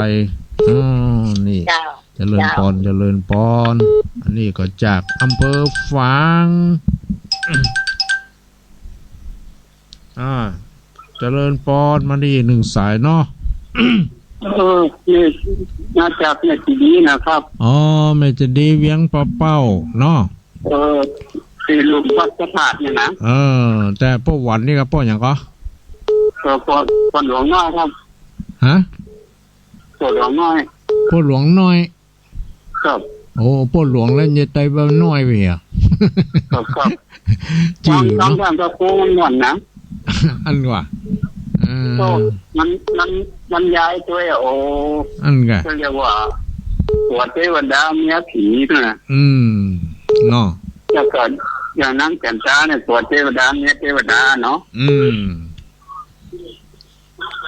อ๋อ นี่ เจ้า เจริญปอน เจ้า เจริญปอน อันนี้ก็จากอำเภอฝาง อ่า เจริญปอน มานี่หนึ่งสายเนาะ เออ นี่มาจากแม่เจดีย์นะครับ อ๋อ แม่เจดีย์เวียงป่าเป้าเนาะ เออ ติดลุ่มวัดพระธาตุเนี่ยนะ เออ แต่ป้อหวันนี่ก็ป้อหยังก่อ เออ ป้อ ป้อหลวงน้อยครับ ฮะ ป้อหลวงน้อย ป้อหลวงน้อย ครับ โอ้ ป้อหลวงแล้วเยียะไตว่าน้อยไปเหรอ ครับ ครับ จื้อเนาะ ฟัง ฟังตามตะโกนม่วนนะ อันว่า เออ โอ้ มัน มัน มันย้ายตัว โอ้ อันกะ เขาเรียกว่า ตั๋วเตวดาเมียผีนะ อืม เนาะ แล้วก็อย่างนั้นแก่นตาเนี่ย ตั๋วเตวดาเมียเตวดาเนาะ อืม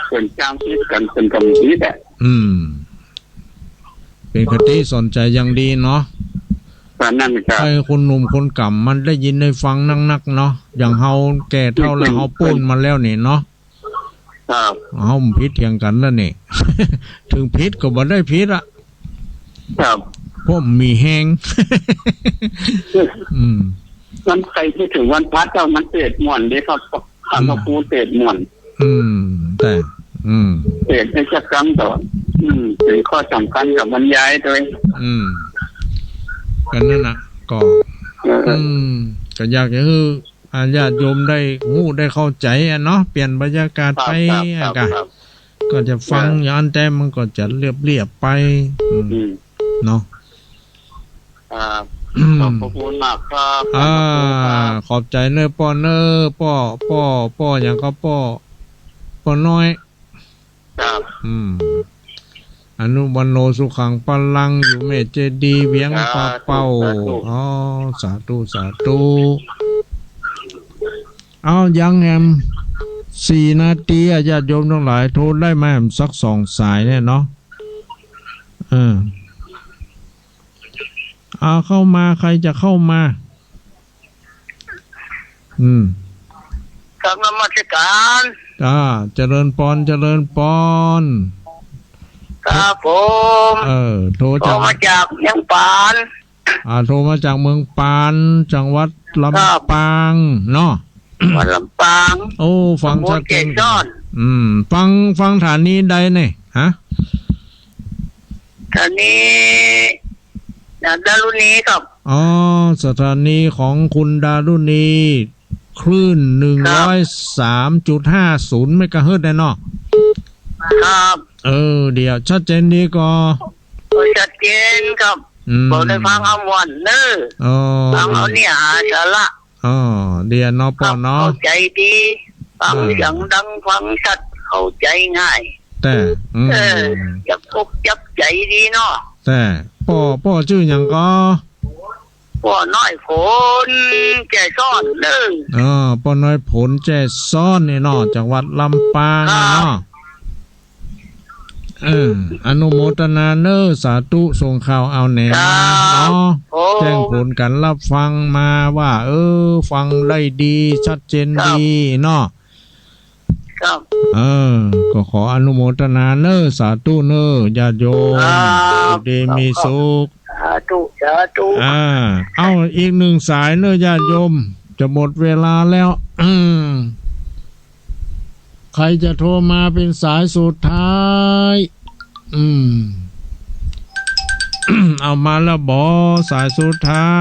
เปิ้นจ้างผิดกั๋น เปิ้นก็บ่ผิดอะ อืม เป๋นคติสอนใจ๋อย่างดีเนาะ ก็นั่นครับ หื้อคนหนุ่มคนก่ำมันได้ยินได้ฟังนักๆ เนาะ อย่างเฮาแก่เฒ่าแล้ว อืม เฮาปู๊นมาแล้วนี่เนาะ ครับ เฮาบ่ผิดเถียงกั๋นแล้วนี่ เถิงผิดก็บ่ได้ผิดอะ ครับ เพราะมีแฮง อืม มันไปบ่เถิงวันพระเจ้า มันเตศน์ม่วนเด้ครับ ข้าพเจ้า อืม ผู้เตศน์ม่วน อืม แต่ อืม เตศน์ในจักกังต่อ อืม เป๋นข้อสำคัญกับบรรยายด้วย อืม ก็นั่นน่ะ ก็ เออ อืม ก็อยากจะหื้อ อ่า ญาติโยมได้ฮู้ได้เข้าใจ๋อะเนาะ เปลี่ยนบรรยากาศไป ครับ ครับ อะกะ ครับ ก็จะฟัง เออ อย่างอั้น แต่มันก็จะเรียบๆ ไป อืม อืม เนาะ ครับ อืม ขอบพระคุณมากครับ อ่า ขอบพระคุณครับ ขอบใจ๋เน้อป้อเน้อ ป้อ ป้อ ป้อหยังก่อ ป้อ ป้อน้อย ครับ อืม อายุวัณโณสุขังพลัง อยู่แม่เจดีย์เวียงป่าเป้า สาธุ สาธุ อ๋อ สาธุ สาธุ เอา ยังแหมสี่นาทีอะ ญาติโยมตังหลาย โทรได้มาแหมสักสองสายเนี่ยเนาะ เออ เอาเข้ามา ใครจะเข้ามา อืม กราบนมัสการ จ้า เจริญปอน เจริญปอน ครับผม เออ โทรจาก โทรมาจากเมืองปาน อ่า โทรมาจากเมืองปาน จังหวัดลำปางเนาะ ครับ วัดลำปาง โอ้ ฟังชัดเจน ตำบลแก่ซ้อน อืม ฟัง ฟังสถานีใดเนี่ย ฮะ สถานี ดารุณีครับ อ๋อ สถานีของคุณดารุณี คลื่น ครับ หนึ่งร้อยสามจุดห้าศูนย์เมกะเฮิรตซ์เนี่ยเนาะ ครับ เออ เดี๋ยว ชัดเจนดีก่อ โอ้ ชัดเจนครับ อืม เว้าได้ฟังเอาม่วนเน้อ อ๋อ ฟังเอาเนื้อหาสาระ อ๋อ เดี๋ยวเนาะป้อเนาะ ครับ เข้าใจ๋ดี ฟัง เออ เสียงดัง ฟังชัด เข้าใจ๋ง่าย แต่ อืม เออ จับอกจับใจ๋ดีเนาะ แต่ ป้อ ป้อจื้อหยังก่อ ป้อน้อยผลแจ้ซ้อนเน้อ อ๋อ ป้อน้อยผลแจ้ซ้อนเนี่ยเนาะ จังหวัดลำปางเนี่ยเนาะ ครับ เออ อนุโมทนาเน้อ สาธุ ส่งข่าวเอาแหน ครับ เนาะ ผม แจ้งผลก๋านฮับฟังมาว่า เออ ฟังได้ดี ชัดเจน ครับ ดีเนาะ ครับ เออ ก็ขออนุโมทนาเน้อ สาธุเน้อ ญาติโยม ครับ อยู่ดีมีสุข สาธุ สาธุ อ่า เอาอีกหนึ่งสายเน้อ ญาติโยม จะหมดเวลาแล้ว อืม ใครจะโทรมาเป๋นสายสุดท้าย อืม เอามาแล้วบ่ สายสุดท้า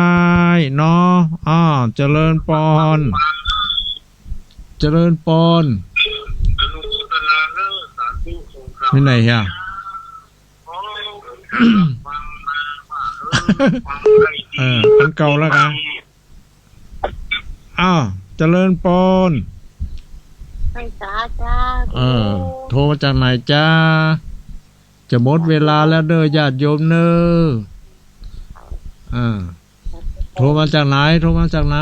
ยเนาะ อ้อ เจริญปอน เจริญปอน ไปไหนอะ เออ อันเก่าแล้วกะ อ้าว เจริญปอน ไปสาจ้า เออ โทรมาจากไหนจ้า จะหมดเวลาแล้วเน้อ ญาติโยมเน้อ อ่า โทรมาจากไหน โทรมาจากไหน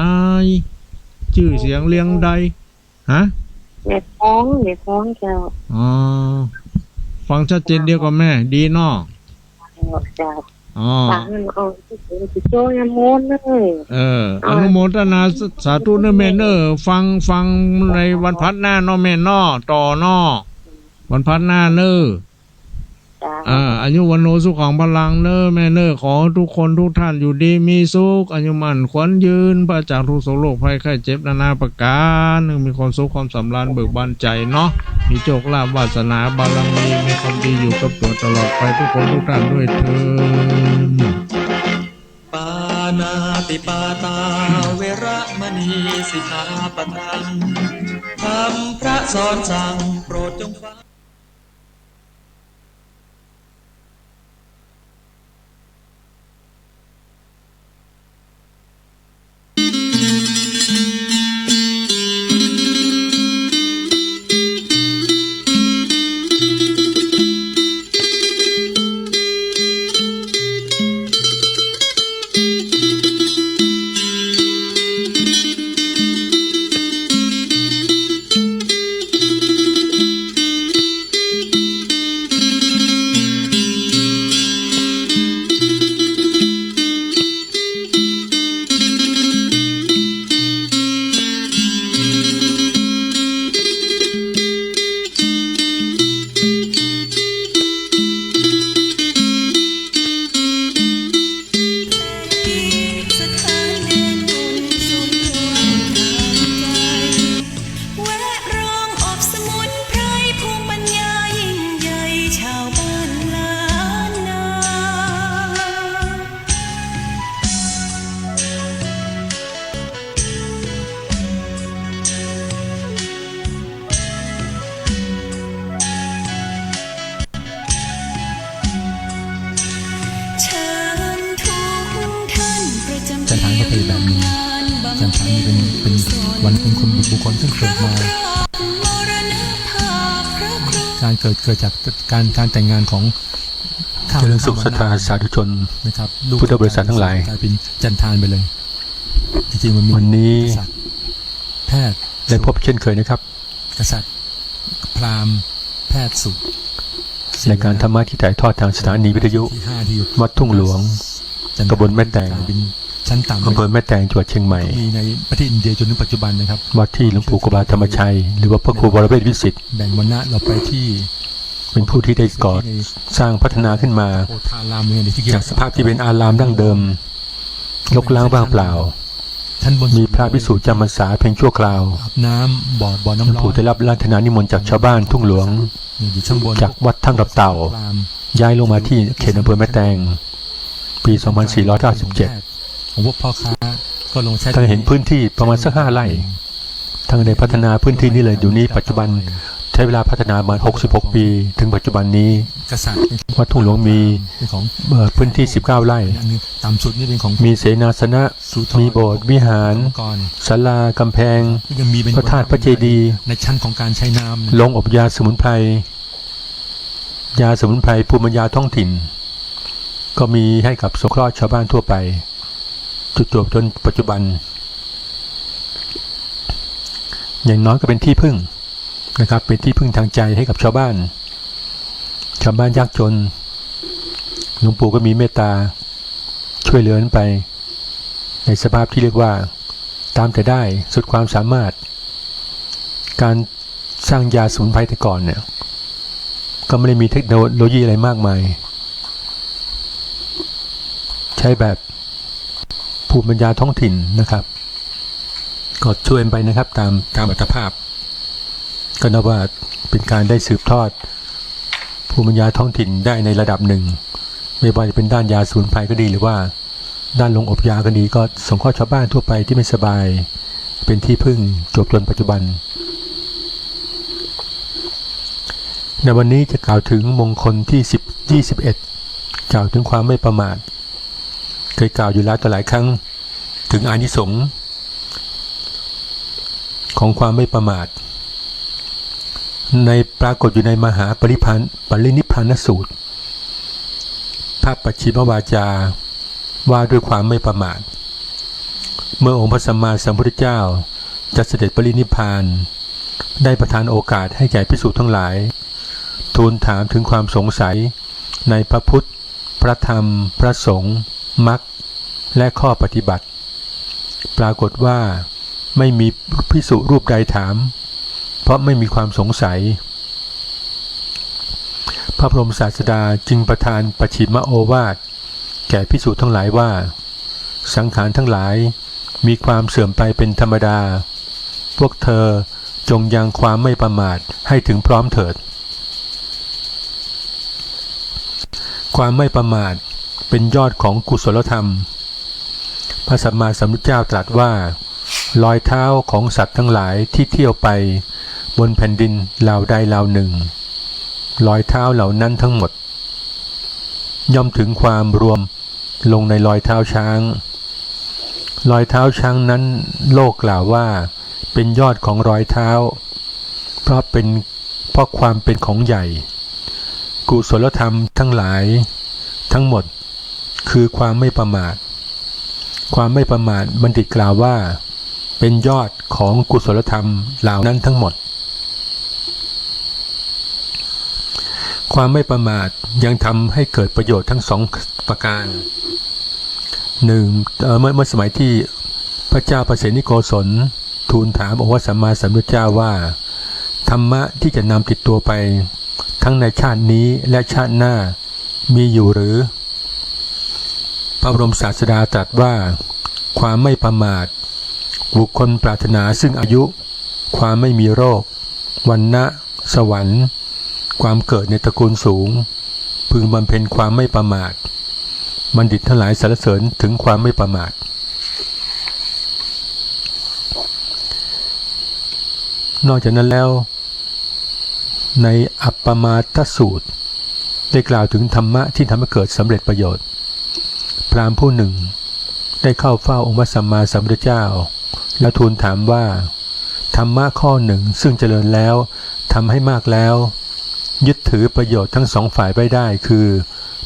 จื้อเสียงเรียงใด ฮะ แม่ฟ้อง แม่ฟ้องเจ้า อ๋อ ฟังชัดเจนดีกว่าแม่ ดีเนาะ เจ้า อ๋อ ฟังมันออกที่เสียงสิโจ้ยามนต์เลย เออ อ๋อ อนุโมทนาสาธุเน้อแม่เน้อ ฟัง ฟังในวันพฤหัสหน้าเนาะแม่เนาะ ต่อเนาะ วันพฤหัสหน้าเน้อ จ้า อ่า อายุวัณโณสุขังพลังเน้อแม่เน้อ ขอทุกคนทุกท่านอยู่ดีมีสุข อายุมั่นขวัญยืน ปราศจากทุกข์โศกโรคภัยไข้เจ็บนานาประการ มีความสุขความสำราญเบิกบานใจเนาะ มีโชคลาภวาสนาบารมี มีความดีอยู่กับตัวตลอดไปทุกคนทุกท่านด้วยเทอญ ปาณาติปาตาเวระมณีสิกขาปะทัง ธรรมพระสอนสั่งโปรดจงฟัง จันทานก็เป็นแบบหนึ่ง จันทานนี่เป็น เป็นวัน เป็นคน บุคคลซึ่งเกิดมา การเกิด เกิดจากการ การแต่งงานของ ข้า เจริญสุข ข้า ศรัทธาสาธุชน นะครับ ลูก พุทธบริษัททั้งหลาย กลายเป็นจันทานไปเลย จริงๆ มันมี วันนี้ กษัตริย์ แพทย์ ได้พบเช่นเคยนะครับ กษัตริย์ พราหมณ์ แพทย์ สูตร รายการธรรมะที่ถ่ายทอดทางสถานีวิทยุ ที่ห้าที่ วัดทุ่งหลวง จันทาน ตำบลแม่แตง กลายเป็นชั้นต่ำ อำเภอแม่แตง จังหวัดเชียงใหม่ มีในประเทศอินเดียจนถึงปัจจุบันนะครับ ว่าที่หลวงปู่ครูบาธรรมชัย หรือว่าพระครูวรเวทวิสิทธิ์ แบ่งวรรณะเราไปที่ เป็นผู้ที่ได้ก่อสร้างพัฒนาขึ้นมา โพธารามเนี่ยที่ จากสภาพที่เป็นอารามดั้งเดิม รกร้างว่างเปล่า ชั้นบน มีพระภิกษุจำพรรษาเพียงชั่วคราว อาบน้ำ บ่อ บ่อน้ำร้อน หลวงปู่ได้รับอาราธนานิมนต์จากชาวบ้านทุ่งหลวง อยู่ข้างบน จากวัดถ้ำตับเต่า ราม ย้ายลงมาที่เขตอำเภอแม่แตง ปีสองพันสี่ร้อยเก้าสิบเจ็ด ของพวกพ่อค้าก็ลงใช้ ท่านเห็นพื้นที่ประมาณสักห้าไร่ ท่านได้พัฒนาพื้นที่นี้เลย อยู่นี้ปัจจุบันใช้เวลาพัฒนาประมาณหกสิบหกปี ถึงปัจจุบันนี้ กษัตริย์ วัดทุ่งหลวงมี เป็นของ เอ่อ พื้นที่สิบเก้าไร่ อันนี้ต่ำสุดนี่เป็นของ มีเสนาสนะ สุนทร มีโบสถ์วิหาร กรรมกร ศาลา กำแพง ก็ยังมีเป็น พระธาตุ พระเจดีย์ ในชั้นของการใช้น้ำนะ โรงอบยาสมุนไพร ยาสมุนไพรภูมิปัญญาท้องถิ่น ก็มีให้กับสงเคราะห์ชาวบ้านทั่วไป จุดจบจนปัจจุบัน อย่างน้อยก็เป็นที่พึ่งนะครับ เป็นที่พึ่งทางใจให้กับชาวบ้าน ชาวบ้านยากจน หลวงปู่ก็มีเมตตาช่วยเหลือนั้นไป ในสภาพที่เรียกว่าตามแต่ได้สุดความสามารถ การ สร้างยาสมุนไพรแต่ก่อนเนี่ย ก็ไม่ได้มีเทคโนโลยีอะไรมากมาย ใช้แบบภูมิปัญญาท้องถิ่นนะครับ ก็ช่วยไปนะครับ ตาม ตามอัตภาพ ก็นับว่าเป็นการได้สืบทอดภูมิปัญญาท้องถิ่นได้ในระดับหนึ่ง ไม่ว่าจะเป็นด้านยาสมุนไพรก็ดี หรือว่า ด้านโรงอบยาก็ดี ก็สงเคราะห์ชาวบ้านทั่วไปที่ไม่สบาย เป็นที่พึ่งจวบจนปัจจุบัน ในวันนี้จะกล่าวถึงมงคลที่สิบ ยี่สิบเอ็ด กล่าวถึงความไม่ประมาท เคยกล่าวอยู่แล้วต่อหลายครั้ง ถึงอานิสงส์ของความไม่ประมาท ใน ปรากฏอยู่ในมหาปริพาน ปรินิพพานสูตร พระปัจฉิมวาจาว่าด้วยความไม่ประมาท เมื่อองค์พระสัมมาสัมพุทธเจ้าจะเสด็จปรินิพพาน ได้ประทานโอกาสให้แก่ภิกษุทั้งหลาย ทูลถามถึงความสงสัยในพระพุทธ พระธรรม พระสงฆ์ มรรค และข้อปฏิบัติ ปรากฏว่าไม่มีภิกษุรูปใดถาม เพราะไม่มีความสงสัย พระบรมศาสดาจึงประทานปัจฉิมโอวาทแก่ภิกษุทั้งหลายว่า สังขารทั้งหลายมีความเสื่อมไปเป็นธรรมดา พวกเธอจงยังความไม่ประมาทให้ถึงพร้อมเถิด ความไม่ประมาทเป็นยอดของกุศลธรรม พระสัมมาสัมพุทธเจ้าตรัสว่า รอยเท้าของสัตว์ทั้งหลายที่เที่ยวไปบนแผ่นดินราวใดราวหนึ่ง รอยเท้าเหล่านั้นทั้งหมด ย่อมถึงความรวมลงในรอยเท้าช้าง รอยเท้าช้างนั้นโลกกล่าวว่าเป็นยอดของรอยเท้า เพราะเป็น เพราะความเป็นของใหญ่ กุศลธรรมทั้งหลายทั้งหมดคือความไม่ประมาท ความไม่ประมาทบัณฑิตกล่าวว่าเป็นยอดของกุศลธรรมเหล่านั้นทั้งหมด ความไม่ประมาทยังทำให้เกิดประโยชน์ทั้งสองประการ หนึ่ง เอ่อ เมื่อ เมื่อสมัยที่พระเจ้าปเสนทิโกศลทูลถามองค์พระสัมมาสัมพุทธเจ้าว่า ธรรมะที่จะนำติดตัวไปทั้งในชาตินี้และชาติหน้ามีอยู่หรือ พระบรมศาสดาตรัสว่า ความไม่ประมาท บุคคลปรารถนาซึ่งอายุ ความไม่มีโรค วรรณะ สวรรค์ ความเกิดในตระกูลสูง พึงบำเพ็ญความไม่ประมาท บัณฑิตทั้งหลายสรรเสริญถึงความไม่ประมาท นอกจากนั้นแล้ว ในอัปปมาทสูตร ได้กล่าวถึงธรรมะที่ทำให้เกิดสำเร็จประโยชน์ พราหมณ์ผู้หนึ่งได้เข้าเฝ้าองค์พระสัมมาสัมพุทธเจ้า แล้วทูลถามว่า ธรรมะข้อหนึ่งซึ่งเจริญแล้วทำให้มากแล้ว ยึดถือประโยชน์ทั้งสองฝ่ายไว้ได้ คือ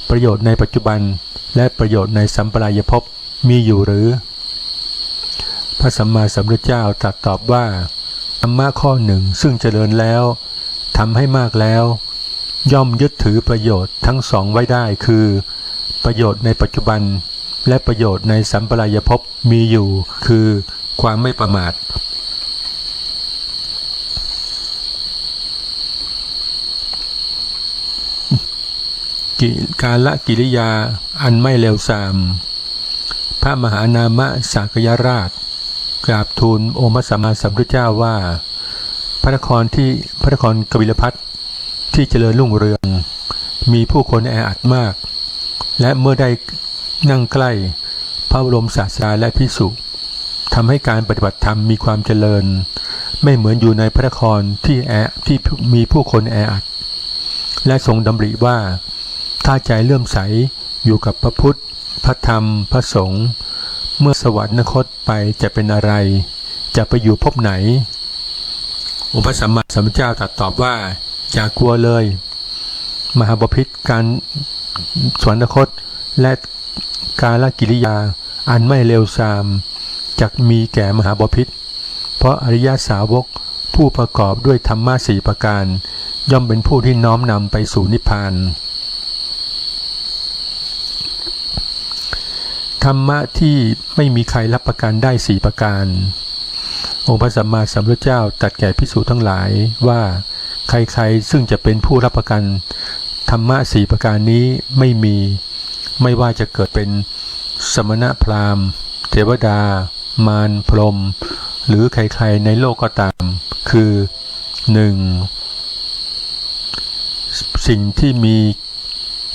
ประโยชน์ในปัจจุบัน และประโยชน์ในสัมปรายภพ มีอยู่หรือ พระสัมมาสัมพุทธเจ้าตรัสตอบว่า ธรรมะข้อหนึ่งซึ่งเจริญแล้วทำให้มากแล้ว ย่อมยึดถือประโยชน์ทั้งสองไว้ได้ คือประโยชน์ในปัจจุบัน และประโยชน์ในสัมปรายภพมีอยู่ คือความไม่ประมาท กิ- กาลกิริยาอันไม่เลวทราม พระมหานามสกยราชกราบทูลองค์พระสัมมาสัมพุทธเจ้าว่า พระนครที่ พระนครกบิลพัสดุ์ที่เจริญรุ่งเรือง มีผู้คนแออัดมาก และเมื่อได้นั่งใกล้พระบรมศาสดาและภิกษุ ทำให้การปฏิบัติธรรมมีความเจริญ ไม่เหมือนอยู่ในพระนครที่แอ- ที่มีผู้คนแออัด และทรงดำริว่า ถ้าใจเลื่อมใสอยู่กับพระพุทธ พระธรรม พระสงฆ์ เมื่อสวรรคตไปจะเป็นอะไร จะไปอยู่ภพไหน องค์พระสัมมาสัมพุทธเจ้าตรัสตอบว่า อย่ากลัวเลย มหาบพิตร การสวรรคต และกาลกิริยาอันไม่เลวทราม จักมีแก่มหาบพิตร เพราะอริยสาวกผู้ประกอบด้วยธรรมะสี่ประการ ย่อมเป็นผู้ที่น้อมนำไปสู่นิพพาน ธรรมะที่ไม่มีใครรับประกันได้สี่ประการ องค์พระสัมมาสัมพุทธเจ้าตรัสแก่ภิกษุทั้งหลายว่า ใครๆ ซึ่งจะเป็นผู้รับประกันธรรมะสี่ประการนี้ไม่มี ไม่ว่าจะเกิดเป็นสมณพราหมณ์ เทวดา มาร พรหม หรือใครๆ ในโลกก็ตาม คือ หนึ่ง สิ่งที่มี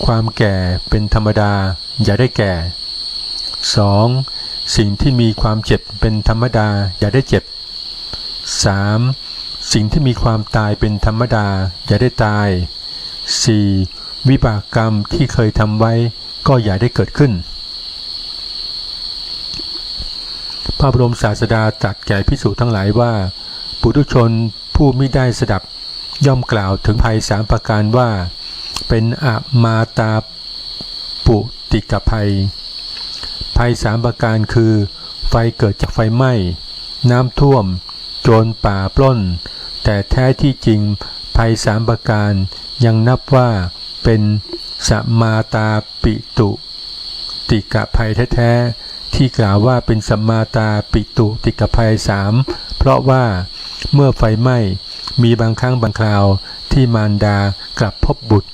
ความแก่เป็นธรรมดา อย่าได้แก่ สอง สิ่งที่มีความเจ็บเป็นธรรมดา อย่าได้เจ็บ สาม สิ่งที่มีความตายเป็นธรรมดา อย่าได้ตาย สี่ วิบากกรรมที่เคยทำไว้ก็อย่าได้เกิดขึ้น พระบรมศาสดาตรัสแก่ภิกษุทั้งหลายว่า ปุถุชนผู้มิได้สดับย่อมกล่าวถึงภัยสามประการว่า เป็นอมาตาปุติกภัย ภัยสามประการคือ ไฟเกิดจากไฟไหม้ น้ำท่วม โจรป่าปล้น แถ แต่แท้ที่จริงภัยสามประการยังนับว่าเป็นสัมมาตาปิตุติกภัยแท้ๆ ที่กล่าวว่าเป็นสัมมาตาปิตุติกภัยสาม เพราะว่าเมื่อไฟไหม้มีบางครั้งบางคราวที่มารดากลับพบบุตร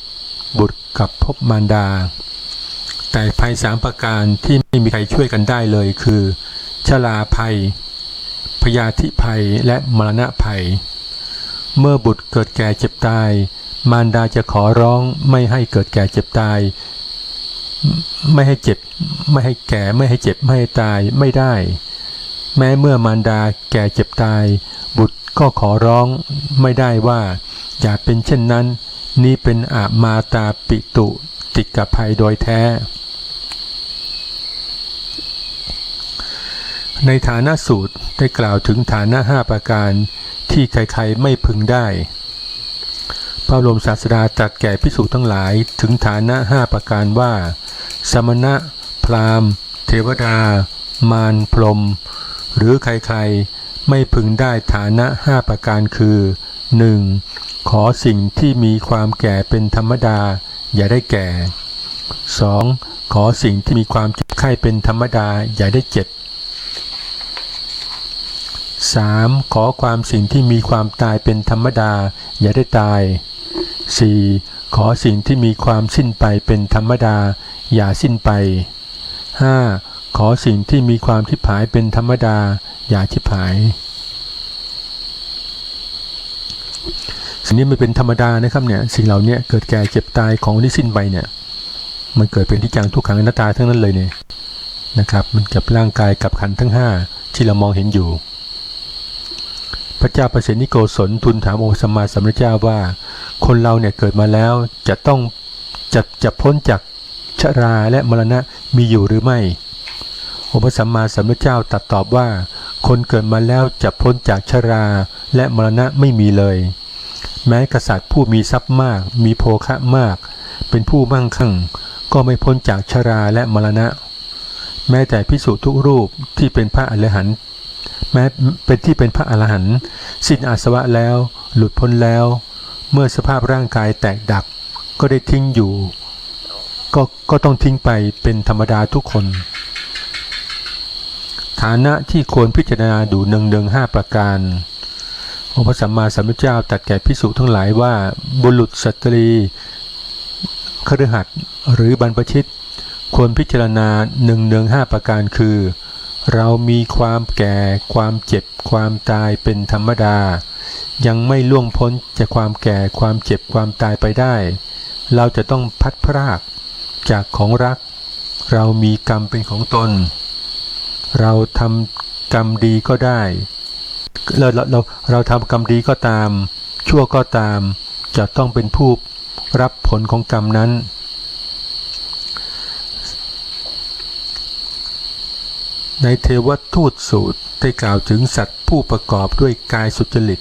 บุตรกลับพบมารดา แต่ภัยสามประการที่ไม่มีใครช่วยกันได้เลยคือ ชราภัย พยาธิภัย และมรณะภัย เมื่อบุตรเกิดแก่เจ็บตาย มารดาจะขอร้องไม่ให้เกิดแก่เจ็บตาย ไม่ให้เจ็บ ไม่ให้แก่ ไม่ให้เจ็บ ไม่ให้ตาย ไม่ได้ แม้เมื่อมารดาแก่เจ็บตาย บุตรก็ขอร้องไม่ได้ว่าอย่าเป็นเช่นนั้น นี้เป็นอมาตาปิตุติกภัยโดยแท้ ในฐานะสูตรได้กล่าวถึงฐานะห้าประการที่ใครๆ ไม่พึงได้ พระบรมศาสดาตรัสแก่ภิกษุทั้งหลายถึงฐานะห้าประการว่า สมณะ พราหมณ์ เทวดา มาร พรหม หรือใครๆ ไม่พึงได้ฐานะห้าประการคือ หนึ่ง ขอสิ่งที่มีความแก่เป็นธรรมดา อย่าได้แก่ สอง ขอสิ่งที่มีความเจ็บไข้เป็นธรรมดา อย่าได้เจ็บ สาม ขอความสิ่งที่มีความตายเป็นธรรมดา อย่าได้ตาย สี่ ขอสิ่งที่มีความสิ้นไปเป็นธรรมดา อย่าสิ้นไป ห้า ขอสิ่งที่มีความชิบหายเป็นธรรมดา อย่าชิบหาย สิ่งนี้มันเป็นธรรมดานะครับเนี่ย สิ่งเหล่านี้เกิดแก่เจ็บตายของที่สิ้นไปเนี่ย มันเกิดเป็นอนิจจังทุกขังอนัตตาทั้งนั้นเลยเนี่ยนะครับ มันกับร่างกายกับขันธ์ทั้งห้าที่เรามองเห็นอยู่ พระเจ้าปเสนทิโกศลทูลถามองค์พระสัมมาสัมพุทธเจ้าว่า คนเราเนี่ยเกิดมาแล้วจะต้อง จะ จะพ้นจากชราและมรณะมีอยู่หรือไม่ องค์พระสัมมาสัมพุทธเจ้าตรัสตอบว่า คนเกิดมาแล้วจะพ้นจากชราและมรณะไม่มีเลย แม้กษัตริย์ผู้มีทรัพย์มาก มีโภคะมาก เป็นผู้มั่งคั่ง ก็ไม่พ้นจากชราและมรณะ แม้แต่ภิกษุทุกรูปที่เป็นพระอรหันต์ แม้เป็นที่เป็นพระอรหันต์ สิ้นอาสวะแล้ว หลุดพ้นแล้ว เมื่อสภาพร่างกายแตกดับ ก็ได้ทิ้งอยู่ ก็ ก็ต้องทิ้งไปเป็นธรรมดาทุกคน ฐานะที่ควรพิจารณาอยู่เนืองๆ ห้าประการ องค์พระสัมมาสัมพุทธเจ้าตรัสแก่ภิกษุทั้งหลายว่า บุรุษ สตรี คฤหัสถ์ หรือบรรพชิต ควรพิจารณาเนืองๆ ห้าประการคือ เรามีความแก่ ความเจ็บ ความตายเป็นธรรมดา ยังไม่ล่วงพ้นจากความแก่ ความเจ็บ ความตายไปได้ เราจะต้องพลัดพรากจากของรัก เรามีกรรมเป็นของตน เราทำกรรมดีก็ได้ เรา เรา เรา เราทำกรรมดีก็ตาม ชั่วก็ตาม จะต้องเป็นผู้รับผลของกรรมนั้น ในเทวทูตสูตรได้กล่าวถึงสัตว์ผู้ประกอบด้วยกายสุจริต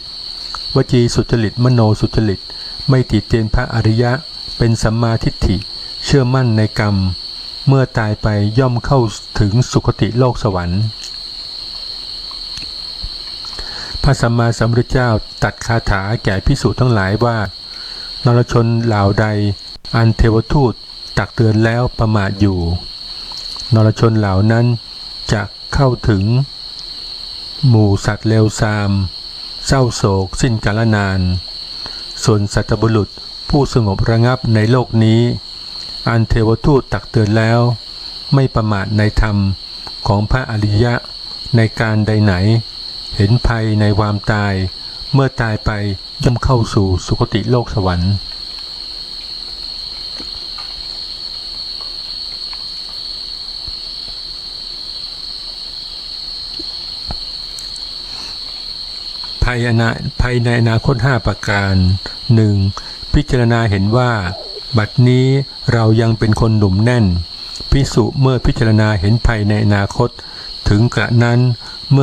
วจีสุจริต มโนสุจริต ไม่ติเตียนพระอริยะ เป็นสัมมาทิฏฐิ เชื่อมั่นในกรรม เมื่อตายไปย่อมเข้าถึงสุคติโลกสวรรค์ พระสัมมาสัมพุทธเจ้าตรัสคาถาแก่ภิกษุทั้งหลายว่า นรชนเหล่าใดอันเทวทูตตักเตือนแล้วประมาทอยู่ นรชนเหล่านั้นจะเข้าถึงหมู่สัตว์เลวทราม เศร้าโศก สิ้นกาลนาน ส่วนสัตบุรุษผู้สงบระงับในโลกนี้ อันเทวทูตตักเตือนแล้ว ไม่ประมาทในธรรมของพระอริยะ ในการใดไหน เห็นภัยในความตาย เมื่อตายไปย่อมเข้าสู่สุคติโลกสวรรค์ ภัยอนา ภัยในอนาคตห้าประการ หนึ่ง พิจารณาเห็นว่า บัดนี้เรายังเป็นคนหนุ่มแน่น ภิกษุเมื่อพิจารณาเห็นภัยในอนาคต ถึงกระนั้น เมื่อ